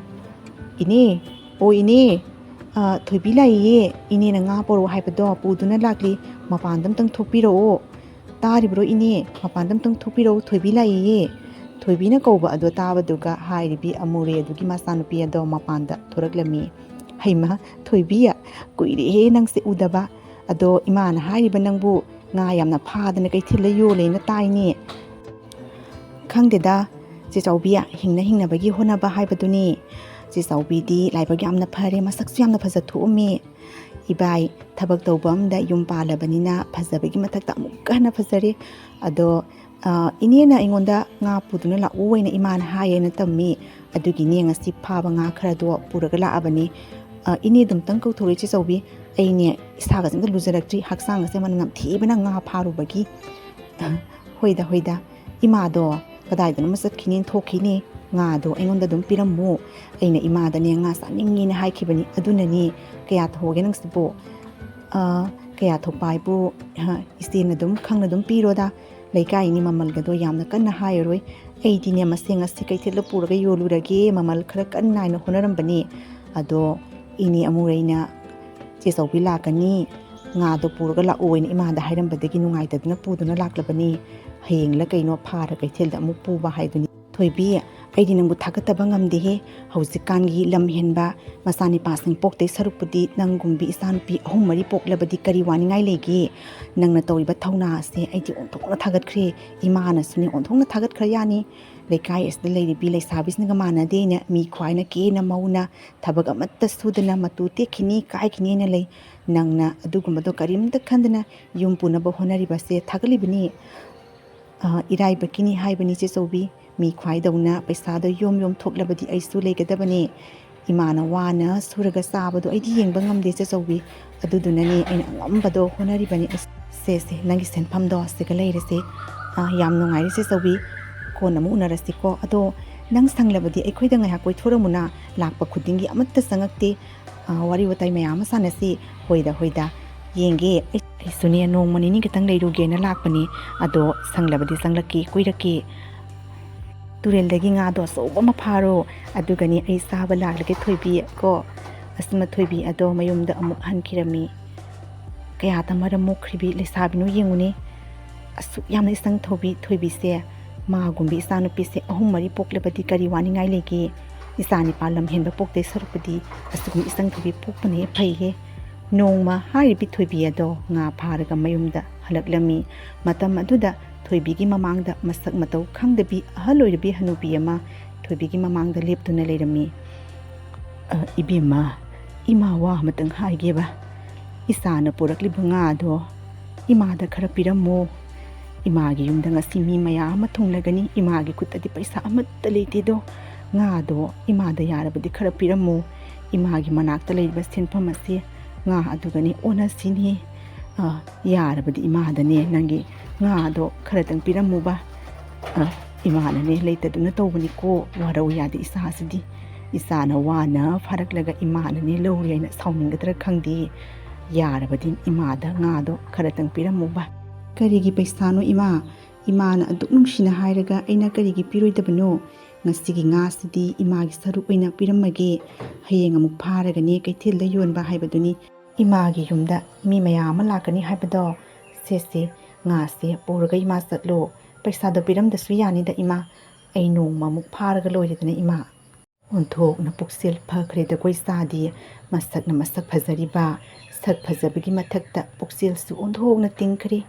"ꯏꯅꯦ, ꯑꯣ ꯏꯅꯦ, ꯑ, ꯊꯣꯏꯕꯤ ꯂꯥꯛꯏꯌꯦ꯫ ꯏꯅꯦꯅ ꯉꯥ ꯄꯣꯔꯛꯑꯣ ꯍꯥꯏꯕꯗꯣ ꯄꯨꯗꯨꯅ ꯂꯥꯛꯂꯤ꯫ ꯃꯄꯥꯟꯗ ꯑꯝꯇꯪ ꯊꯣꯛꯄꯤꯔꯛꯑꯣ꯫ ꯇꯥꯔꯤꯕ꯭ꯔꯣ ꯏꯅꯦ? ꯃꯄꯥꯟꯗ ꯑꯝꯇꯪ ꯊꯣꯛꯄꯤꯔꯛꯑꯣ, ꯊꯣꯏꯕꯤ ꯂꯥꯛꯏꯌꯦ꯫" ꯊꯣꯏꯕꯤꯅ ꯀꯧꯕ ꯑꯗꯣ ꯇꯥꯕꯗꯨꯒ ꯍꯥꯏꯔꯤꯕꯤ ꯑꯃꯨꯔꯩ ꯑꯗꯨꯒꯤ ꯃꯆꯥꯅꯨꯄꯤ ꯑꯗꯣ ꯃꯄꯥꯟꯗ ꯊꯣꯔꯛꯂꯝꯃꯤ꯫ "ꯍꯩꯃꯥ, ꯊꯣꯏꯕꯤ, ꯀꯨꯏꯔꯦꯍꯦ ꯅꯪꯁꯦ ꯎꯗꯕ꯫ ꯑꯗꯣ ꯏꯃꯥꯅ ꯍꯥꯏꯔꯤꯕ ꯅꯪꯕꯨ ꯉꯥ ꯌꯥꯝꯅ ꯐꯥꯗꯅ ꯀꯩꯊꯦꯜꯗ ꯌꯣꯜꯂꯦꯅ ꯇꯥꯏꯅꯦ?" "ꯈꯪꯗꯦꯗ, ꯆꯦ ꯆꯥꯎꯕꯤ, ꯍꯤꯡꯅ ꯍꯤꯡꯅꯕꯒꯤ ꯍꯣꯠꯅꯕ ꯍꯥꯏꯕꯗꯨꯅꯤ꯫ ꯆꯦ ꯆꯥꯎꯕꯤꯗꯤ ꯂꯥꯏꯕꯛ ꯌꯥꯝꯅ ꯐꯔꯦ, ꯃꯁꯛꯁꯨ ꯌꯥꯝꯅ ꯐꯖ ꯊꯣꯛꯑꯝꯃꯤ꯫ ꯏꯕꯥꯏ ꯊꯕꯛ ꯇꯧꯕ ꯑꯝꯗ ꯌꯨꯝ ꯄꯥꯜꯂꯕꯅꯤꯅ ꯐꯖꯕꯒꯤ ꯃꯊꯛꯇ ꯑꯃꯨꯛꯀ ꯍꯦꯟꯅ ꯐꯖꯔꯦ꯫ ꯑꯗꯣ, ꯑ, ꯏꯅꯦꯅ ꯑꯩꯉꯣꯟꯗ ꯉꯥ ꯄꯨꯗꯨꯅ ꯂꯥꯛꯎ ꯍꯥꯏꯅ ꯏꯃꯥꯅ ꯍꯥꯏꯌꯦꯅ ꯇꯝꯃꯤ꯫ ꯑꯗꯨꯒꯤꯅꯦ ꯉꯁꯤ ꯐꯥꯕ ꯉꯥ ꯈꯔꯗꯣ ꯄꯨꯔꯒ ꯂꯥꯛꯑꯕꯅꯤ꯫ ꯑ, ꯏꯅꯦꯗꯨꯝꯇꯪ ꯀꯧꯊꯣꯔꯛꯏ ꯆꯦ ꯆꯥꯎꯕꯤ꯫ ꯑꯩꯅꯦ ꯏꯁꯥꯒꯁꯦ ꯑꯝꯇ ꯂꯨꯖꯔꯛꯇ꯭ꯔꯤ, ꯍꯛꯆꯥꯡ ꯑꯁꯦ ꯃꯅꯝ ꯅꯝꯊꯤꯕꯅ ꯉꯥ ꯐꯥꯔꯨꯕꯒꯤ꯫" "ꯍꯣꯏꯗ, ꯍꯣꯏꯗ, ꯏꯃꯥꯗꯣ ꯀꯗꯥꯏꯗꯅꯣꯃ ꯆꯠꯈꯤꯅꯦꯅ ꯊꯣꯛꯈꯤꯅꯦ꯫ ꯉꯥꯗꯣ ꯑꯩꯉꯣꯟꯗ ꯑꯗꯨꯝ ꯄꯤꯔꯝꯃꯨ꯫ ꯑꯩꯅ ꯏꯃꯥꯗꯅꯦ ꯉꯥ ꯆꯥꯅꯤꯡꯉꯦꯅ ꯍꯥꯏꯈꯤꯕꯅꯤ꯫ ꯑꯗꯨꯅꯅꯤ꯫ ꯀꯌꯥ ꯊꯣꯛꯑꯒꯦ ꯅꯪꯁꯤꯕꯣ?" "ꯑ, ꯀꯌꯥ ꯊꯣꯛꯄ ꯍꯥꯏꯕꯨ, ꯑ, ꯏꯆꯦꯅ ꯑꯗꯨꯝ ꯈꯪꯅ ꯑꯗꯨꯝ ꯄꯤꯔꯣꯗ꯫ ꯂꯩꯀꯥꯏꯅꯤ, ꯃꯃꯜꯒꯗꯣ ꯌꯥꯝꯅ ꯀꯟꯅ ꯍꯥꯏꯔꯔꯣꯏ꯫ ꯑꯩꯗꯤꯅꯦ ꯃꯁꯦ ꯉꯁꯤ ꯀꯩꯊꯦꯜꯗ ꯄꯨꯔꯒ ꯌꯣꯜꯂꯨꯔꯒꯦ꯫ ꯃꯃꯜ ꯈꯔ ꯀꯟꯅ ꯍꯥꯏꯅ ꯍꯣꯠꯅꯔꯝꯕꯅꯤ꯫ ꯑꯗꯣ ꯏꯅꯦ ꯑꯃꯨꯔꯩꯅ ꯆꯦ ꯆꯧꯕꯤ ꯂꯥꯛꯀꯅꯤ, ꯉꯥꯗꯣ ꯄꯨꯔꯒ ꯂꯥꯛꯑꯣ ꯍꯥꯏꯅ ꯏꯃꯥꯗ ꯍꯥꯏꯔꯝꯕꯗꯒꯤ ꯅꯨꯡꯉꯥꯏꯇꯗꯅ ꯄꯨꯗꯨꯅ ꯂꯥꯛꯂꯕꯅꯤ꯫ ꯍꯌꯦꯡꯂ ꯀꯩꯅꯣ ꯐꯥꯔ ꯀꯩꯊꯦꯜꯗ ꯑꯃꯨꯛ ꯄꯨꯕ ꯍꯥꯏꯗꯨꯅꯤ꯫ ꯊꯣꯏꯕꯤ, ꯑꯩꯗꯤ ꯅꯪꯕꯨ ꯊꯥꯒꯠꯇꯕ ꯉꯝꯗꯦꯍꯦ꯫ ꯍꯧꯖꯤꯛꯀꯥꯟꯒꯤ ꯂꯝ ꯍꯦꯟꯕ ꯃꯆꯥꯅꯤꯄꯥꯁꯤꯡ ꯄꯣꯛꯇꯩ ꯁꯔꯨꯛꯄꯨꯗꯤ ꯅꯪꯒꯨꯝꯕꯤ ꯏꯆꯥꯅꯨꯄꯤ ꯑꯍꯨꯝ ꯃꯔꯤ ꯄꯣꯛꯂꯕꯗꯤ ꯀꯔꯤ ꯋꯥꯅꯤꯡꯉꯥꯏ ꯂꯩꯒꯦ? ꯅꯪꯅ ꯇꯧꯔꯤꯕ ꯊꯧꯅꯥ ꯑꯁꯦ ꯑꯩꯗꯤ ꯑꯣꯟꯊꯣꯛꯅ ꯊꯥꯒꯠꯈ꯭ꯔꯦ꯫ ꯏꯃꯥꯅꯁꯨꯅꯦ ꯑꯣꯟꯊꯣꯛꯅ ꯊꯥꯒꯠꯈ꯭ꯔ ꯌꯥꯅꯤ꯫ ꯂꯩꯀꯥꯏ ꯑꯁꯤꯗ ꯂꯩꯔꯤꯕꯤ ꯂꯩꯁꯥꯕꯤꯁꯤꯡꯒ ꯃꯥꯟꯅꯗꯦꯅ ꯃꯤ ꯈ꯭ꯋꯥꯏꯅ ꯀꯦꯅ ꯃꯧꯅ ꯊꯕꯛ ꯑꯃꯠꯇ ꯁꯨꯗꯅ ꯃꯇꯨ ꯇꯦꯛꯈꯤꯅꯤ ꯀꯥꯏꯈꯤꯅꯤꯅ ꯂꯩ꯫ ꯅꯪꯅ ꯑꯗꯨꯒꯨꯝꯕꯗꯣ ꯀꯔꯤꯝꯇ ꯈꯟꯗꯅ ꯌꯨꯝ ꯄꯨꯅꯕ ꯍꯣꯠꯅꯔꯤꯕꯁꯦ ꯊꯥꯒꯠꯂꯤꯕꯅꯤ꯫ ꯑ, ꯏꯔꯥꯏꯕꯛꯀꯤꯅꯤ ꯍꯥꯏꯕꯅꯤ ꯆꯦ ꯆꯧꯕꯤ꯫ ꯃꯤ ꯈ꯭ꯋꯥꯏꯗꯧꯅ ꯄꯩꯁꯥꯗꯣ ꯌꯣꯝ ꯌꯣꯝ ꯊꯣꯛꯂꯕꯗꯤ ꯑꯩꯁꯨ ꯂꯩꯒꯗꯕꯅꯦ꯫ ꯏꯃꯥꯅ ꯋꯥꯅ ꯁꯨꯔꯒ ꯆꯥꯕꯗꯣ ꯑꯩꯗꯤ ꯌꯦꯡꯕ ꯉꯝꯗꯦ ꯆꯦ ꯆꯧꯕꯤ꯫ ꯑꯗꯨꯗꯨꯅꯅꯦ ꯑꯩꯅ ꯑꯉꯝꯕꯗꯣ ꯍꯣꯠꯅꯔꯤꯕꯅꯤ꯫ ꯑꯁ, ꯁꯦ, ꯁꯦ, ꯅꯪꯒꯤ ꯁꯦꯟꯐꯝꯗꯣ ꯁꯤꯒ ꯂꯩꯔꯦꯁꯦ꯫ ꯑ, ꯌꯥꯝ ꯅꯨꯡꯉꯥꯏꯔꯦ ꯆꯦ ꯆꯧꯕꯤ꯫ ꯀꯣꯟꯅ ꯑꯃꯨꯛ ꯎꯅꯔꯁꯤꯀꯣ꯫ ꯑꯗꯣ ꯅꯪ ꯁꯪꯂꯕꯗꯤ ꯑꯩꯈꯣꯏꯗ ꯉꯥꯏꯍꯥꯛ ꯀꯣꯏꯊꯣꯔꯝꯃꯨꯅ꯫ ꯂꯥꯛꯄ ꯈꯨꯗꯤꯡꯒꯤ ꯑꯃꯠꯇ ꯆꯪꯉꯛꯇꯦ꯫ ꯑ, ꯋꯥꯔꯤ ꯋꯥꯇꯥꯏ ꯃꯌꯥꯝ ꯑꯃ ꯁꯥꯟꯅꯁꯤ꯫ ꯍꯣꯏꯗ, ꯍꯣꯏꯗ꯫ ꯌꯦꯡꯒꯦ꯫ ꯑꯩ, ꯑꯩꯁꯨꯅꯦ ꯅꯣꯡꯃ ꯅꯤꯅꯤ ꯈꯛꯇꯪ ꯂꯩꯔꯨꯒꯦꯅ ꯂꯥꯛꯄꯅꯤ꯫ ꯑꯗꯣ ꯁꯪꯂꯕꯗꯤ ꯆꯪꯂꯛꯀꯦ, ꯀꯣꯏꯔꯛꯀꯦ꯫ ꯇꯨꯔꯦꯜꯗꯒꯤ ꯉꯥꯗꯣ ꯑꯆꯧꯕ ꯑꯃ ꯐꯥꯔꯣ꯫ ꯑꯗꯨꯒꯅꯤ ꯑꯩ ꯆꯥꯕ ꯂꯥꯛꯂꯒꯦ ꯊꯣꯏꯕꯤ ꯀꯣ꯫ ꯑꯁ, ꯃ ꯊꯣꯏꯕꯤ ꯑꯗꯣ ꯃꯌꯨꯝꯗ ꯑꯃꯨꯛ ꯍꯟꯈꯤꯔꯝꯃꯤ꯫ ꯀꯌꯥꯗ ꯃꯔꯝ ꯃꯣꯛꯈ꯭ꯔꯤꯕꯤ ꯂꯩꯁꯥꯕꯤꯅꯣ ꯌꯦꯡꯉꯨꯅꯦ꯫ ꯑꯁꯨꯛ ꯌꯥꯝꯅ ꯏꯆꯪ ꯊꯧꯕꯤ ꯊꯣꯏꯕꯤꯁꯦ, ꯃꯥꯒꯨꯝꯕꯤ ꯏꯆꯥꯅꯨꯄꯤꯁꯦ ꯑꯍꯨꯝ ꯃꯔꯤ ꯄꯣꯛꯂꯕꯗꯤ ꯀꯔꯤ ꯋꯥꯅꯤꯡꯉꯥꯏ ꯂꯩꯒꯦ? ꯏꯆꯥ ꯅꯤꯄꯥ ꯂꯝ ꯍꯦꯟꯕ ꯄꯣꯛꯇꯩ ꯁꯔꯨꯛꯄꯨꯗꯤ ꯑꯁꯤꯒꯨꯝꯕ ꯏꯆꯪ ꯊꯧꯕꯤ ꯄꯣꯛꯄꯅ ꯍꯦꯛ ꯐꯩꯍꯦ꯫ ꯅꯣꯡꯃ ꯍꯥꯏꯔꯤꯕꯤ ꯊꯣꯏꯕꯤ ꯑꯗꯣ ꯉꯥ ꯐꯥꯔꯒ ꯃꯌꯨꯝꯗ ꯍꯜꯂꯛꯂꯝꯃꯤ꯫ ꯃꯇꯝ ꯑꯗꯨꯗ ꯊꯣꯏꯕꯤꯒꯤ ꯃꯃꯥꯡꯗ ꯃꯁꯛ ꯃꯇꯧ ꯈꯪꯗꯕꯤ ꯑꯍꯜ ꯑꯣꯏꯔꯕꯤ ꯍꯅꯨꯕꯤ ꯑꯃ ꯊꯣꯏꯕꯤꯒꯤ ꯃꯃꯥꯡꯗ ꯂꯦꯞꯇꯨꯅ ꯂꯩꯔꯝꯃꯤ꯫ "ꯑ, ꯏꯕꯦꯝꯃ, ꯏꯃꯥ ꯋꯥ ꯑꯃꯇꯪ ꯍꯥꯏꯒꯦꯕ꯫ ꯏꯆꯥꯅ ꯄꯨꯔꯛꯂꯤꯕ ꯉꯥꯗꯣ ꯏꯃꯥꯗ ꯈꯔ ꯄꯤꯔꯝꯃꯣ꯫ ꯏꯃꯥꯒꯤ ꯌꯨꯝꯗ ꯉꯁꯤ ꯃꯤ ꯃꯌꯥꯝ ꯑꯃ ꯊꯨꯡꯂꯒꯅꯤ꯫ ꯏꯃꯥꯒꯤ ꯈꯨꯠꯇꯗꯤ ꯄꯩꯁꯥ ꯑꯃꯠꯇ ꯂꯩꯇꯦꯗꯣ꯫ ꯉꯥꯗꯣ ꯏꯃꯥꯗ ꯌꯥꯔꯕꯗꯤ ꯈꯔ ꯄꯤꯔꯝꯃꯣ꯫ ꯏꯃꯥꯒꯤ ꯃꯅꯥꯛꯇ ꯂꯩꯔꯤꯕ ꯁꯦꯟꯐꯝ ꯑꯁꯤ ꯉꯥ ꯑꯗꯨꯒꯅꯤ ꯑꯣꯟꯅꯁꯤꯅꯤ꯫ ꯑ, ꯌꯥꯔꯕꯗꯤ ꯏꯃꯥꯗꯅꯦ ꯅꯪꯒꯤ ꯉꯥꯗꯣ ꯈꯔꯇꯪ ꯄꯤꯔꯝꯃꯨꯕ꯫ ꯑ, ꯏꯃꯥꯅꯅꯦ ꯂꯩꯇꯗꯨꯅ ꯇꯧꯕꯅꯤꯀꯣ꯫ ꯋꯥꯔꯧ ꯌꯥꯗꯦ ꯏꯆꯥꯁꯤꯗꯤ꯫ ꯏꯆꯥꯅ ꯋꯥꯅ ꯐꯥꯔꯛꯂꯒ ꯏꯃꯥꯅꯅꯦ ꯂꯧꯔꯦ ꯍꯥꯏꯅ ꯁꯥꯎꯅꯤꯡꯒꯗ꯭ꯔꯥ ꯈꯪꯗꯦ꯫ ꯌꯥꯔꯕꯗꯤ ꯏꯃꯥꯗ ꯉꯥꯗꯣ ꯈꯔꯇꯪ ꯄꯤꯔꯝꯃꯨꯕ꯫" "ꯀꯔꯤꯒꯤ ꯄꯩꯁꯥꯅꯣ ꯏꯃꯥ? ꯏꯃꯥꯅ ꯑꯗꯨꯛ ꯅꯨꯡꯁꯤꯅ ꯍꯥꯏꯔꯒ ꯑꯩꯅ ꯀꯔꯤꯒꯤ ꯄꯤꯔꯣꯏꯗꯕꯅꯣ? ꯉꯁꯤꯒꯤ ꯉꯥꯁꯤꯗꯤ ꯏꯃꯥꯒꯤ ꯁꯔꯨꯛ ꯑꯣꯏꯅ ꯄꯤꯔꯝꯃꯒꯦ꯫ ꯍꯌꯦꯡ ꯑꯃꯨꯛ ꯐꯥꯔꯒꯅꯦ ꯀꯩꯊꯦꯜꯗ ꯌꯣꯟꯕ ꯍꯥꯏꯕꯗꯨꯅꯤ꯫ ꯏꯃꯥꯒꯤ ꯌꯨꯝꯗ ꯃꯤ ꯃꯌꯥꯝ ꯑꯃ ꯂꯥꯛꯀꯅꯤ ꯍꯥꯏꯕꯗꯣ, ꯁꯦ ꯁꯦ, ꯉꯥꯁꯦ ꯄꯨꯔꯒ ꯏꯃꯥ ꯆꯠꯂꯣ꯫ ꯄꯩꯁꯥꯗꯣ ꯄꯤꯔꯝꯗꯁꯨ ꯌꯥꯅꯤꯗ ꯏꯃꯥ, ꯑꯩ ꯅꯣꯡꯃꯃꯨꯛ ꯐꯥꯔꯒ ꯂꯣꯏꯔꯦꯗꯅ ꯏꯃꯥ꯫ ꯑꯣꯟꯊꯣꯛꯅ ꯄꯨꯛꯆꯦꯜ ꯐꯈ꯭ꯔꯦꯗꯀꯣ ꯏꯆꯥꯗꯤ꯫ ꯃꯁꯛꯅ ꯃꯁꯛ ꯐꯖꯔꯤꯕ, ꯁꯛ ꯐꯖꯕꯒꯤ ꯃꯊꯛꯇ ꯄꯨꯛꯆꯦꯜꯁꯨ ꯑꯣꯟꯊꯣꯛꯅ ꯇꯤꯡꯈ꯭ꯔꯦ꯫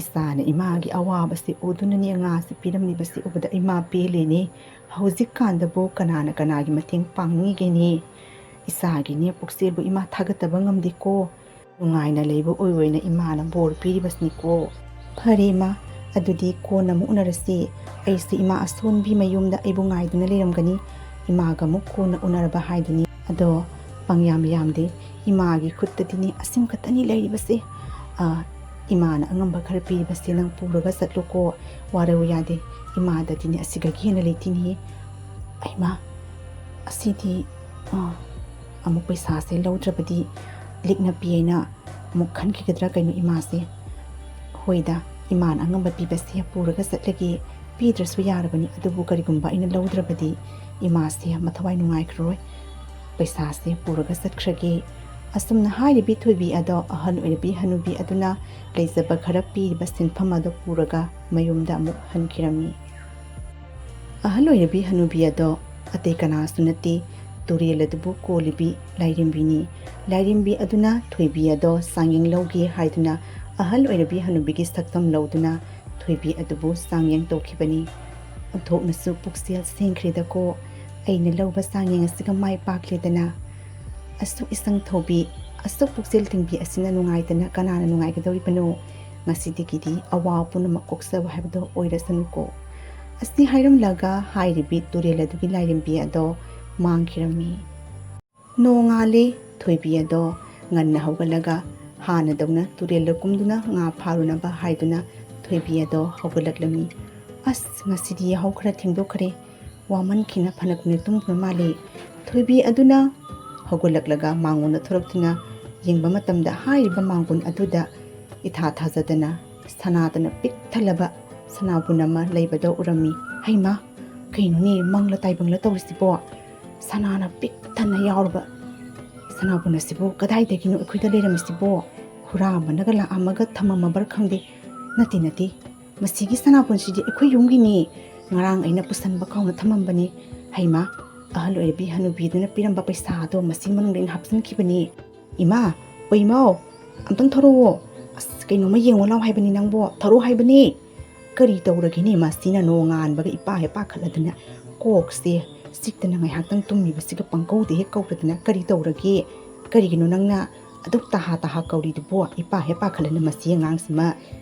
ꯏꯆꯥꯅ ꯏꯃꯥꯒꯤ ꯑꯋꯥꯕꯁꯤ ꯎꯗꯨꯅꯅꯦ ꯉꯥꯁꯤ ꯄꯤꯔꯝꯂꯤꯕꯁꯤ ꯎꯕꯗ ꯏꯃꯥ ꯄꯦꯜꯂꯤꯅꯤ꯫ ꯍꯧꯖꯤꯛꯀꯥꯟꯗꯕꯨ ꯀꯅꯥꯅ ꯀꯅꯥꯒꯤ ꯃꯇꯦꯡ ꯄꯥꯡꯅꯤꯡꯒꯦꯅꯦ? ꯏꯆꯥꯒꯤꯅꯦ ꯄꯨꯛꯆꯦꯜꯕꯨ ꯏꯃꯥ ꯊꯥꯒꯠꯇꯕ ꯉꯝꯗꯦꯀꯣ꯫ ꯅꯨꯡꯉꯥꯏꯅ ꯂꯩꯕ ꯑꯣꯏꯔꯣꯏꯅ ꯏꯃꯥꯅ ꯕꯣꯔ ꯄꯤꯔꯤꯕꯁꯤꯅꯤꯀꯣ꯫ ꯐꯔꯦ ꯏꯃꯥ, ꯑꯗꯨꯗꯤ ꯀꯣꯟꯅ ꯑꯃꯨꯛ ꯎꯅꯔꯁꯤ꯫ ꯑꯩꯁꯨ ꯏꯃꯥ ꯑꯁꯣꯟꯕꯤ ꯃꯌꯨꯝꯗ ꯑꯩꯕꯨ ꯉꯥꯏꯗꯨꯅ ꯂꯩꯔꯝꯒꯅꯤ꯫ ꯏꯃꯥꯒ ꯑꯃꯨꯛ ꯀꯣꯟꯅ ꯎꯅꯔꯕ ꯍꯥꯏꯗꯨꯅꯤ꯫ ꯑꯗꯣ ꯄꯪꯌꯥꯝ ꯌꯥꯝꯗꯦ, ꯏꯃꯥꯒꯤ ꯈꯨꯠꯇꯗꯤꯅꯦ ꯑꯁꯤꯝ ꯈꯛꯇꯅꯤ ꯂꯩꯔꯤꯕꯁꯦ꯫ ꯑꯥ, ꯏꯃꯥꯅ ꯑꯉꯝꯕ ꯈꯔ ꯄꯤꯔꯤꯕꯁꯦ ꯅꯪ ꯄꯨꯔꯒ ꯆꯠꯂꯨꯀꯣ, ꯋꯥꯔꯧ ꯌꯥꯗꯦ꯫ ꯏꯃꯥꯗꯗꯤꯅꯦ ꯑꯁꯤꯗꯒꯤ ꯍꯦꯟꯅ ꯂꯩꯇꯦꯅꯦ꯫ ꯑꯩꯃꯥ, ꯑꯁꯤꯗꯤ, ꯑꯥ, ꯑꯃꯨꯛ ꯄꯩꯁꯥꯁꯦ ꯂꯧꯗ꯭ꯔꯕꯗꯤ ꯂꯤꯛꯅ ꯄꯤꯌꯦꯅ ꯑꯃꯨꯛ ꯈꯟꯈꯤꯒꯗ꯭ꯔꯥ ꯀꯩꯅꯣ ꯏꯃꯥꯁꯦ? ꯍꯣꯏꯗ, ꯏꯃꯥꯅ ꯑꯉꯝꯕ ꯄꯤꯕꯁꯦ ꯄꯨꯔꯒ ꯆꯠꯂꯒꯦ, ꯄꯤꯗ꯭ꯔꯁꯨ ꯌꯥꯔꯕꯅꯤ꯫ ꯑꯗꯨꯕꯨ ꯀꯔꯤꯒꯨꯝꯕ ꯑꯩꯅ ꯂꯧꯗ꯭ꯔꯕꯗꯤ ꯏꯃꯥꯁꯦ ꯃꯊꯋꯥꯏ ꯅꯨꯡꯉꯥꯏꯈ꯭ꯔꯔꯣꯏ꯫ ꯄꯩꯁꯥꯁꯦ ꯄꯨꯔꯒ ꯆꯠꯈ꯭ꯔꯒꯦ꯫ ꯑꯁꯨꯝꯅ ꯍꯥꯏꯔꯤꯕꯤ ꯊꯣꯏꯕꯤ ꯑꯗꯣ ꯑꯍꯜ ꯑꯣꯏꯔꯕꯤ ꯍꯅꯨꯕꯤ ꯑꯗꯨꯅ ꯂꯩꯖꯕ ꯈꯔ ꯄꯤꯔꯤꯕ ꯁꯤꯟꯐꯝ ꯑꯗꯣ ꯄꯨꯔꯒ ꯃꯌꯨꯝꯗ ꯑꯃꯨꯛ ꯍꯟꯈꯤꯔꯝꯃꯤ꯫ ꯑꯍꯜ ꯑꯣꯏꯔꯕꯤ ꯍꯅꯨꯕꯤ ꯑꯗꯣ ꯑꯇꯩ ꯀꯅꯥꯁꯨ ꯅꯠꯇꯦ, ꯇꯨꯔꯦꯜ ꯑꯗꯨꯕꯨ ꯀꯣꯜꯂꯤꯕꯤ ꯂꯥꯏꯔꯦꯝꯕꯤꯅꯤ꯫ ꯂꯥꯏꯔꯦꯝꯕꯤ ꯑꯗꯨꯅ ꯊꯣꯏꯕꯤ ꯑꯗꯣ ꯆꯥꯡꯌꯦꯡ ꯂꯧꯒꯦ ꯍꯥꯏꯗꯨꯅ ꯑꯍꯜ ꯑꯣꯏꯔꯕꯤ ꯍꯅꯨꯕꯤꯒꯤ ꯁꯛꯇꯝ ꯂꯧꯗꯨꯅ ꯊꯣꯏꯕꯤ ꯑꯗꯨꯕꯨ ꯆꯥꯡꯌꯦꯡ ꯇꯧꯈꯤꯕꯅꯤ꯫ ꯑꯣꯟꯊꯣꯛꯅꯁꯨ ꯄꯨꯛꯆꯦꯜ ꯁꯦꯡꯈ꯭ꯔꯦꯗꯀꯣ꯫ ꯑꯩꯅ ꯂꯧꯕ ꯆꯥꯡꯌꯦꯡ ꯑꯁꯤꯒ ꯃꯥꯏ ꯄꯥꯛꯂꯦꯗꯅ꯫ ꯑꯁꯨꯛ ꯏꯁꯪ ꯊꯧꯕꯤ, ꯑꯁꯨꯛ ꯄꯨꯛꯆꯦꯜ ꯇꯤꯡꯕꯤ ꯑꯁꯤꯅ ꯅꯨꯡꯉꯥꯏꯗꯅ ꯀꯅꯥꯅ ꯅꯨꯡꯉꯥꯏꯒꯗꯧꯔꯤꯕꯅꯣ? ꯉꯁꯤꯗꯒꯤꯗꯤ ꯑꯋꯥ ꯄꯨꯝꯅꯃꯛ ꯀꯣꯛꯆꯕ ꯍꯥꯏꯕꯗꯣ ꯑꯣꯏꯔꯁꯅꯨꯀꯣ꯫ ꯑꯁꯤ ꯍꯥꯏꯔꯝꯂꯒ ꯍꯥꯏꯔꯤꯕꯤ ꯇꯨꯔꯦꯜ ꯑꯗꯨꯒꯤ ꯂꯥꯏꯔꯦꯝꯕꯤ ꯑꯗꯣ ꯃꯥꯡꯈꯤꯔꯝꯃꯤ꯫ ꯅꯣꯡꯉꯥꯜꯂꯦ꯫ ꯊꯣꯏꯕꯤ ꯑꯗꯣ ꯉꯟꯅ ꯍꯧꯒꯠꯂꯒ ꯍꯥꯟꯅꯗꯧꯅ ꯇꯨꯔꯦꯜꯗ ꯀꯨꯝꯗꯨꯅ ꯉꯥ ꯐꯥꯔꯨꯅꯕ ꯍꯥꯏꯗꯨꯅ ꯊꯣꯏꯕꯤ ꯑꯗꯣ ꯍꯧꯒꯠꯂꯛꯂꯝꯃꯤ꯫ "ꯑꯁ, ꯉꯁꯤꯗꯤ ꯌꯥꯍꯧ ꯈꯔ ꯊꯦꯡꯗꯣꯛꯈ꯭ꯔꯦ꯫ ꯋꯥꯃꯟꯈꯤꯅ ꯐꯅ ꯀꯨꯏꯅ ꯇꯨꯝꯈ꯭ꯔ ꯃꯥꯜꯂꯦ꯫" ꯊꯣꯏꯕꯤ ꯑꯗꯨꯅ ꯍꯧꯒꯠꯂꯛꯂꯒ ꯃꯥꯡꯒꯣꯟꯗ ꯊꯣꯔꯛꯇꯨꯅ ꯌꯦꯡꯕ ꯃꯇꯝꯗ ꯍꯥꯏꯔꯤꯕ ꯃꯥꯡꯒꯣꯟ ꯑꯗꯨꯗ ꯏꯊꯥ ꯊꯥꯖꯗꯅ ꯁꯅꯥꯗꯅ ꯄꯤꯛ ꯊꯜꯂꯕ ꯁꯅꯥꯕꯨꯟ ꯑꯃ ꯂꯩꯕꯗꯣ ꯎꯔꯝꯃꯤ꯫ "ꯍꯩꯃꯥ, ꯀꯩꯅꯣꯅꯦ ꯃꯪꯂ ꯇꯥꯏꯕꯪꯂ ꯇꯧꯔꯤꯁꯤꯕꯣ? ꯁꯅꯥꯅ ꯄꯤꯛ ꯊꯟꯅ ꯌꯥꯎꯔꯕ ꯏꯁꯥ ꯁꯅꯥꯕꯨꯟ ꯑꯁꯤꯕꯨ ꯀꯗꯥꯏꯗꯒꯤꯅꯣ ꯑꯩꯈꯣꯏꯗ ꯂꯩꯔꯝꯃꯤꯁꯤꯕꯣ? ꯍꯨꯔꯥꯟꯕꯅꯒ ꯂꯥꯛꯑꯝꯃꯒ ꯊꯝꯃꯝꯃꯕ꯭ꯔꯥ ꯈꯪꯗꯦ꯫ ꯅꯠꯇꯦ, ꯅꯠꯇꯦ, ꯃꯁꯤꯒꯤ ꯁꯅꯥꯕꯨꯟꯁꯤꯗꯤ ꯑꯩꯈꯣꯏ ꯌꯨꯝꯒꯤꯅꯤ꯫ ꯉꯔꯥꯡ ꯑꯩꯅ ꯄꯨꯁꯟꯕ ꯀꯥꯎꯅ ꯊꯝꯃꯝꯕꯅꯤ꯫ ꯍꯩꯃꯥ, ꯑꯍꯜ ꯑꯣꯏꯔꯕꯤ ꯍꯅꯨꯕꯤꯗꯨꯅ ꯄꯤꯔꯝꯕ ꯄꯩꯁꯥꯗꯣ ꯃꯁꯤꯒꯤ ꯃꯅꯨꯡꯗ ꯑꯩꯅ ꯍꯥꯞꯆꯤꯟꯈꯤꯕꯅꯤ꯫ ꯏꯃꯥ, ꯑꯣ ꯏꯃꯥꯎ, ꯑꯝꯇꯪ ꯊꯣꯔꯛꯑꯣ꯫ ꯑꯁ, ꯀꯩꯅꯣꯝꯃ ꯌꯦꯡꯉꯣ ꯂꯥꯎ ꯍꯥꯏꯕꯅꯤ ꯅꯪꯕꯣ, ꯊꯣꯔꯛꯑꯣ ꯍꯥꯏꯕꯅꯤ꯫ ꯀꯔꯤ ꯇꯧꯔꯒꯦꯅꯦ ꯃꯁꯤꯅ ꯅꯣꯡꯉꯥꯟꯕꯒ ꯏꯄꯥ ꯍꯦꯛ ꯄꯥꯈꯠꯂꯗꯅ? ꯀꯣꯛꯁꯦ ꯆꯤꯛꯇꯅ ꯉꯥꯏꯍꯥꯛꯇꯪ ꯇꯨꯝꯃꯤꯕꯁꯤꯒ ꯄꯪꯀꯧꯗ ꯍꯦꯛ ꯀꯧꯔꯗꯅ ꯀꯔꯤ ꯇꯧꯔꯒꯦ? ꯀꯔꯤꯒꯤꯅꯣ ꯅꯪꯅ ꯑꯗꯨꯛ ꯇꯍꯥ ꯇꯍꯥ ꯀꯧꯔꯤꯗꯨꯕꯣ? ꯏꯄꯥ ꯍꯦꯛ ꯄꯥꯈꯠꯂꯅ ꯃꯁꯤ ꯑꯉꯥꯡꯁꯤꯃ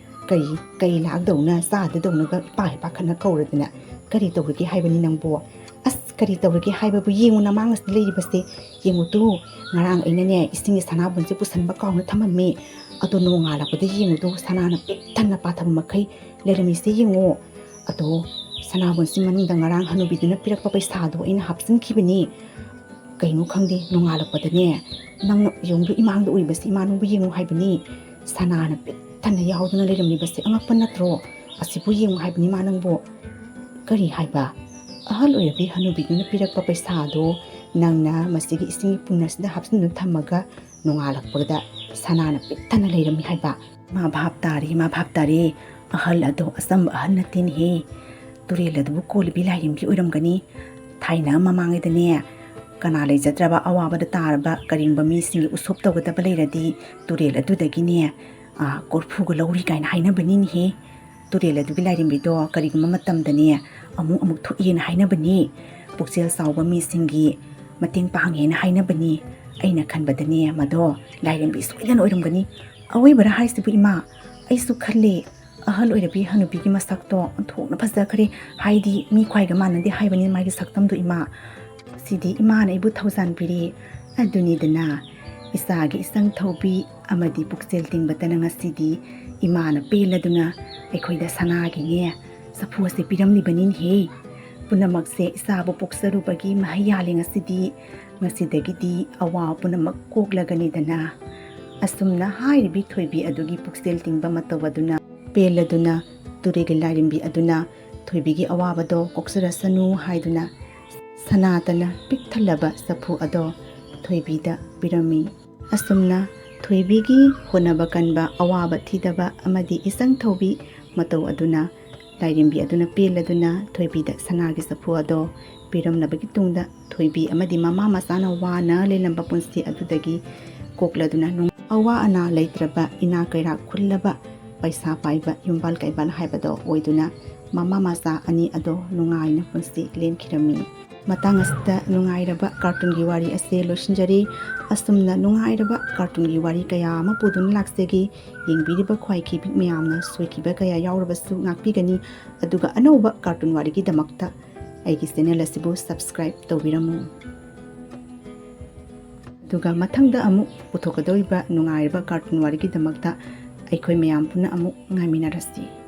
ꯀꯔꯤ, ꯀꯩ ꯂꯥꯛꯗꯧꯅ ꯆꯥꯗꯗꯧꯅꯒ ꯏꯄꯥ ꯍꯦꯛ ꯄꯥꯈꯠꯅ ꯀꯧꯔꯗꯅ ꯀꯔꯤ ꯇꯧꯔꯒꯦ ꯍꯥꯏꯕꯅꯤ ꯅꯪꯕꯣ? ꯑꯁ, ꯀꯔꯤ ꯇꯧꯔꯒꯦ ꯍꯥꯏꯕꯕꯨ ꯌꯦꯡꯉꯨ ꯅꯃꯥꯡ ꯑꯁꯤꯗ ꯂꯩꯔꯤꯕꯁꯦ꯫ ꯌꯦꯡꯉꯨ ꯇꯨ, ꯉꯔꯥꯡ ꯑꯩꯅꯅꯦ ꯏꯁꯤꯡꯒꯤ ꯁꯅꯥꯕꯨꯟꯁꯦ ꯄꯨꯁꯟꯕ ꯀꯥꯎꯅ ꯊꯝꯃꯝꯃꯤ꯫ ꯑꯗꯣ ꯅꯣꯡꯉꯥꯜꯂꯛꯄꯗ ꯌꯦꯡꯉꯨ ꯇꯨ, ꯁꯅꯥꯅ ꯄꯤꯛ ꯊꯟꯅ ꯄꯥꯊꯕ ꯃꯈꯩ ꯂꯩꯔꯝꯃꯤꯁꯦ ꯌꯦꯡꯉꯣ꯫ ꯑꯗꯣ ꯁꯅꯥꯕꯨꯟꯁꯤ ꯃꯅꯨꯡꯗ ꯉꯔꯥꯡ ꯍꯅꯨꯕꯤꯗꯨꯅ ꯄꯤꯔꯛꯄ ꯄꯩꯁꯥꯗꯣ ꯑꯩꯅ ꯍꯥꯞꯆꯤꯟꯈꯤꯕꯅꯤ꯫ ꯀꯩꯅꯣ ꯈꯪꯗꯦ, ꯅꯣꯡꯉꯥꯜꯂꯛꯄꯗꯅꯦ ꯅꯪꯅ ꯌꯨꯝꯗꯨ ꯏꯃꯥꯡꯗ ꯎꯔꯤꯕꯁꯤ ꯏꯃꯥ ꯅꯪꯕꯨ ꯌꯦꯡꯉꯨ ꯍꯥꯏꯕꯅꯤ꯫ ꯁꯅꯥꯅ ꯄꯤꯛ ꯊꯟꯅ ꯌꯥꯎꯗꯨꯅ ꯂꯩꯔꯝꯂꯤꯕꯁꯦ ꯑꯉꯛꯄ ꯅꯠꯇ꯭ꯔꯣ? ꯑꯁꯤꯕꯨ ꯌꯦꯡꯉꯨ ꯍꯥꯏꯕꯅꯤ ꯏꯃꯥ ꯅꯪꯕꯨ꯫ ꯀꯔꯤ ꯍꯥꯏꯕ? ꯑꯍꯜ ꯑꯣꯏꯔꯕꯤ ꯍꯅꯨꯕꯤꯗꯨꯅ ꯄꯤꯔꯛꯄ ꯄꯩꯁꯥꯗꯣ ꯅꯪꯅ ꯃꯁꯤꯒꯤ ꯏꯁꯤꯡꯒꯤ ꯄꯨꯟ ꯑꯁꯤꯗ ꯍꯥꯞꯆꯤꯟꯗꯨꯅ ꯊꯝꯃꯒ ꯅꯣꯡꯉꯥꯜꯂꯛꯄꯗ ꯁꯅꯥꯅ ꯄꯤꯛ ꯊꯟꯅ ꯂꯩꯔꯝꯃꯤ ꯍꯥꯏꯕ? ꯃꯥ ꯚꯥꯞ ꯇꯥꯔꯦ, ꯃꯥ ꯚꯥꯞ ꯇꯥꯔꯦ꯫ ꯑꯍꯜ ꯑꯗꯣ ꯑꯆꯝꯕ ꯑꯍꯜ ꯅꯠꯇꯦꯅꯦꯍꯦ꯫ ꯇꯨꯔꯦꯜ ꯑꯗꯨꯕꯨ ꯀꯣꯜꯂꯤꯕꯤ ꯂꯥꯏꯔꯦꯝꯕꯤ ꯑꯣꯏꯔꯝꯒꯅꯤ꯫ ꯊꯥꯏꯅ ꯃꯃꯥꯡꯉꯩꯗꯅꯦ, ꯀꯅꯥ ꯂꯩꯖꯗ꯭ꯔꯕ ꯑꯋꯥꯕꯗ ꯇꯥꯔꯕ ꯀꯔꯤꯒꯨꯝꯕ ꯃꯤꯁꯤꯡꯒꯤ ꯎꯁꯣꯞ ꯇꯧꯒꯗꯕ ꯂꯩꯔꯗꯤ ꯇꯨꯔꯦꯜ ꯑꯗꯨꯗꯒꯤꯅꯦ, ꯑ, ꯀꯣꯔꯐꯨꯒ ꯂꯧꯔꯤ ꯀꯥꯏꯅ ꯍꯥꯏꯅꯕꯅꯤꯅꯦꯍꯦ꯫ ꯇꯨꯔꯦꯜ ꯑꯗꯨꯒꯤ ꯂꯥꯏꯔꯦꯝꯕꯤꯗꯣ ꯀꯔꯤꯒꯨꯝꯕ ꯃꯇꯝꯗꯅꯦ ꯑꯃꯨꯛ ꯑꯃꯨꯛ ꯊꯣꯛꯑꯦꯅ ꯍꯥꯏꯅꯕꯅꯤ꯫ ꯄꯨꯛꯆꯦꯜ ꯆꯥꯎꯕ ꯃꯤꯁꯤꯡꯒꯤ ꯃꯇꯦꯡ ꯄꯥꯡꯉꯦꯅ ꯍꯥꯏꯅꯕꯅꯤ꯫ ꯑꯩꯅ ꯈꯟꯕꯗꯅꯦ ꯃꯗꯣ ꯂꯥꯏꯔꯦꯝꯕꯤ ꯁꯣꯏꯗꯅ ꯑꯣꯏꯔꯝꯒꯅꯤ꯫ ꯑꯑꯣꯏꯕꯔꯥ ꯍꯥꯏꯁꯤꯕꯨ ꯏꯃꯥ? ꯑꯩꯁꯨ ꯈꯜꯂꯤ꯫ ꯑꯍꯜ ꯑꯣꯏꯔꯕꯤ ꯍꯅꯨꯕꯤꯒꯤ ꯃꯁꯛꯇꯣ ꯑꯣꯟꯊꯣꯛꯅ ꯐꯖꯈ꯭ꯔꯦ꯫ ꯍꯥꯏꯗꯤ ꯃꯤ ꯈ꯭ꯋꯥꯏꯒ ꯃꯥꯟꯅꯗꯦ ꯍꯥꯏꯕꯅꯤ ꯃꯥꯒꯤ ꯁꯛꯇꯝꯗꯣ ꯏꯃꯥ꯫ ꯁꯤꯗꯤ ꯏꯃꯥꯅ ꯑꯩꯕꯨ ꯊꯧꯖꯥꯟꯕꯤꯔꯦ꯫ ꯑꯗꯨꯅꯤꯗꯅ, ꯏꯆꯥꯒꯤ ꯏꯆꯪ ꯊꯧꯕꯤ ꯑꯃꯗꯤ ꯄꯨꯛꯆꯦꯜ ꯇꯤꯡꯕꯇꯅ ꯉꯁꯤꯗꯤ ꯏꯃꯥꯅ ꯄꯦꯜꯂꯗꯨꯅ ꯑꯩꯈꯣꯏꯗ ꯁꯅꯥꯒꯤꯅꯦ ꯆꯐꯨ ꯑꯁꯦ ꯄꯤꯔꯝꯂꯤꯕꯅꯤꯅꯦꯍꯦ꯫ ꯄꯨꯝꯅꯃꯛꯁꯦ ꯏꯆꯥꯕꯨ ꯄꯣꯛꯆꯔꯨꯕꯒꯤ ꯃꯍꯩ ꯌꯥꯜꯂꯦ ꯉꯁꯤꯗꯤ꯫ ꯉꯁꯤꯗꯒꯤꯗꯤ ꯑꯋꯥ ꯄꯨꯝꯅꯃꯛ ꯀꯣꯛꯂꯒꯅꯤꯗꯅ꯫ ꯑꯁꯨꯝꯅ ꯍꯥꯏꯔꯤꯕꯤ ꯊꯣꯏꯕꯤ ꯑꯗꯨꯒꯤ ꯄꯨꯛꯆꯦꯜ ꯇꯤꯡꯕ ꯃꯇꯧ ꯑꯗꯨꯅ ꯄꯦꯜꯂꯗꯨꯅ ꯇꯨꯔꯦꯜꯒꯤ ꯂꯥꯏꯔꯦꯝꯕꯤ ꯑꯗꯨꯅ ꯊꯣꯏꯕꯤꯒꯤ ꯑꯋꯥꯕꯗꯣ ꯀꯣꯛꯆꯔꯁꯅꯨ ꯍꯥꯏꯗꯨꯅ ꯁꯅꯥꯇꯅ ꯄꯤꯛ ꯊꯜꯂꯕ ꯆꯐꯨ ꯑꯗꯣ ꯊꯣꯏꯕꯤꯗ ꯄꯤꯔꯝꯃꯤ꯫ ꯑꯁꯨꯝꯅ ꯊꯣꯏꯕꯤꯒꯤ ꯍꯣꯠꯅꯕ ꯀꯟꯕ, ꯑꯋꯥꯕ ꯊꯤꯗꯕ ꯑꯃꯗꯤ ꯏꯆꯪ ꯊꯧꯕꯤ ꯃꯇꯧ ꯑꯗꯨꯅ ꯂꯥꯏꯔꯦꯝꯕꯤ ꯑꯗꯨꯅ ꯄꯦꯜꯂꯗꯨꯅ ꯊꯣꯏꯕꯤꯗ ꯁꯅꯥꯒꯤ ꯆꯐꯨ ꯑꯗꯣ ꯄꯤꯔꯝꯂꯕꯒꯤ ꯇꯨꯡꯗ ꯊꯣꯏꯕꯤ ꯑꯃꯗꯤ ꯃꯃꯥ ꯃꯆꯥꯅ ꯋꯥꯅ ꯂꯦꯜꯂꯝꯕ ꯄꯨꯟꯁꯤ ꯑꯗꯨꯗꯒꯤ ꯀꯣꯛꯂꯗꯨꯅ ꯅꯨꯡ-, ꯑꯋꯥ ꯑꯅꯥ ꯂꯩꯇ꯭ꯔꯕ, ꯏꯅꯥ ꯀꯩꯔꯥꯛ ꯈꯨꯜꯂꯕ, ꯄꯩꯁꯥ ꯄꯥꯏꯕ ꯌꯨꯝꯕꯥꯜ ꯀꯩꯕꯥꯜ ꯍꯥꯏꯕꯗꯣ ꯑꯣꯏꯗꯨꯅ ꯃꯃꯥ ꯃꯆꯥ ꯑꯅꯤ ꯑꯗꯣ ꯅꯨꯡꯉꯥꯏꯅ ꯄꯨꯟꯁꯤ ꯂꯦꯟꯈꯤꯔꯝꯃꯤ꯫ ꯃꯇꯥꯡ ꯑꯁꯤꯗ ꯅꯨꯡꯉꯥꯏꯔꯕ ꯀꯥꯔꯇꯨꯟꯒꯤ ꯋꯥꯔꯤ ꯑꯁꯦ ꯂꯣꯏꯁꯤꯟꯖꯔꯤ꯫ ꯑꯁꯨꯝꯅ ꯅꯨꯡꯉꯥꯏꯔꯕ ꯀꯥꯔꯇꯨꯟꯒꯤ ꯋꯥꯔꯤ ꯀꯌꯥ ꯑꯃ ꯄꯨꯗꯨꯅ ꯂꯥꯛꯆꯒꯦ꯫ ꯌꯦꯡꯕꯤꯔꯤꯕ ꯈ꯭ꯋꯥꯏꯈꯤꯕꯤ ꯃꯌꯥꯝꯅ ꯁꯣꯏꯈꯤꯕ ꯀꯌꯥ ꯌꯥꯎꯔꯕꯁꯨ ꯉꯥꯛꯄꯤꯒꯅꯤ꯫ ꯑꯗꯨꯒ ꯑꯅꯧꯕ ꯀꯥꯔꯇꯨꯟ ꯋꯥꯔꯤꯒꯤꯗꯃꯛꯇ ꯑꯩꯒꯤ ꯆꯦꯅꯦꯜ ꯑꯁꯤꯕꯨ ꯁꯕꯁꯀ꯭ꯔꯥꯏꯕ ꯇꯧꯕꯤꯔꯝꯃꯨ꯫ ꯑꯗꯨꯒ ꯃꯊꯪꯗ ꯑꯃꯨꯛ ꯄꯨꯊꯣꯛꯀꯗꯧꯔꯤꯕ ꯅꯨꯡꯉꯥꯏꯔꯕ ꯀꯥꯔꯇꯨꯟ ꯋꯥꯔꯤꯒꯤꯗꯃꯛꯇ ꯑꯩꯈꯣꯏ ꯃꯌꯥꯝ ꯄꯨꯟꯅ ꯑꯃꯨꯛ ꯉꯥꯏꯃꯤꯟꯅꯔꯁꯤ꯫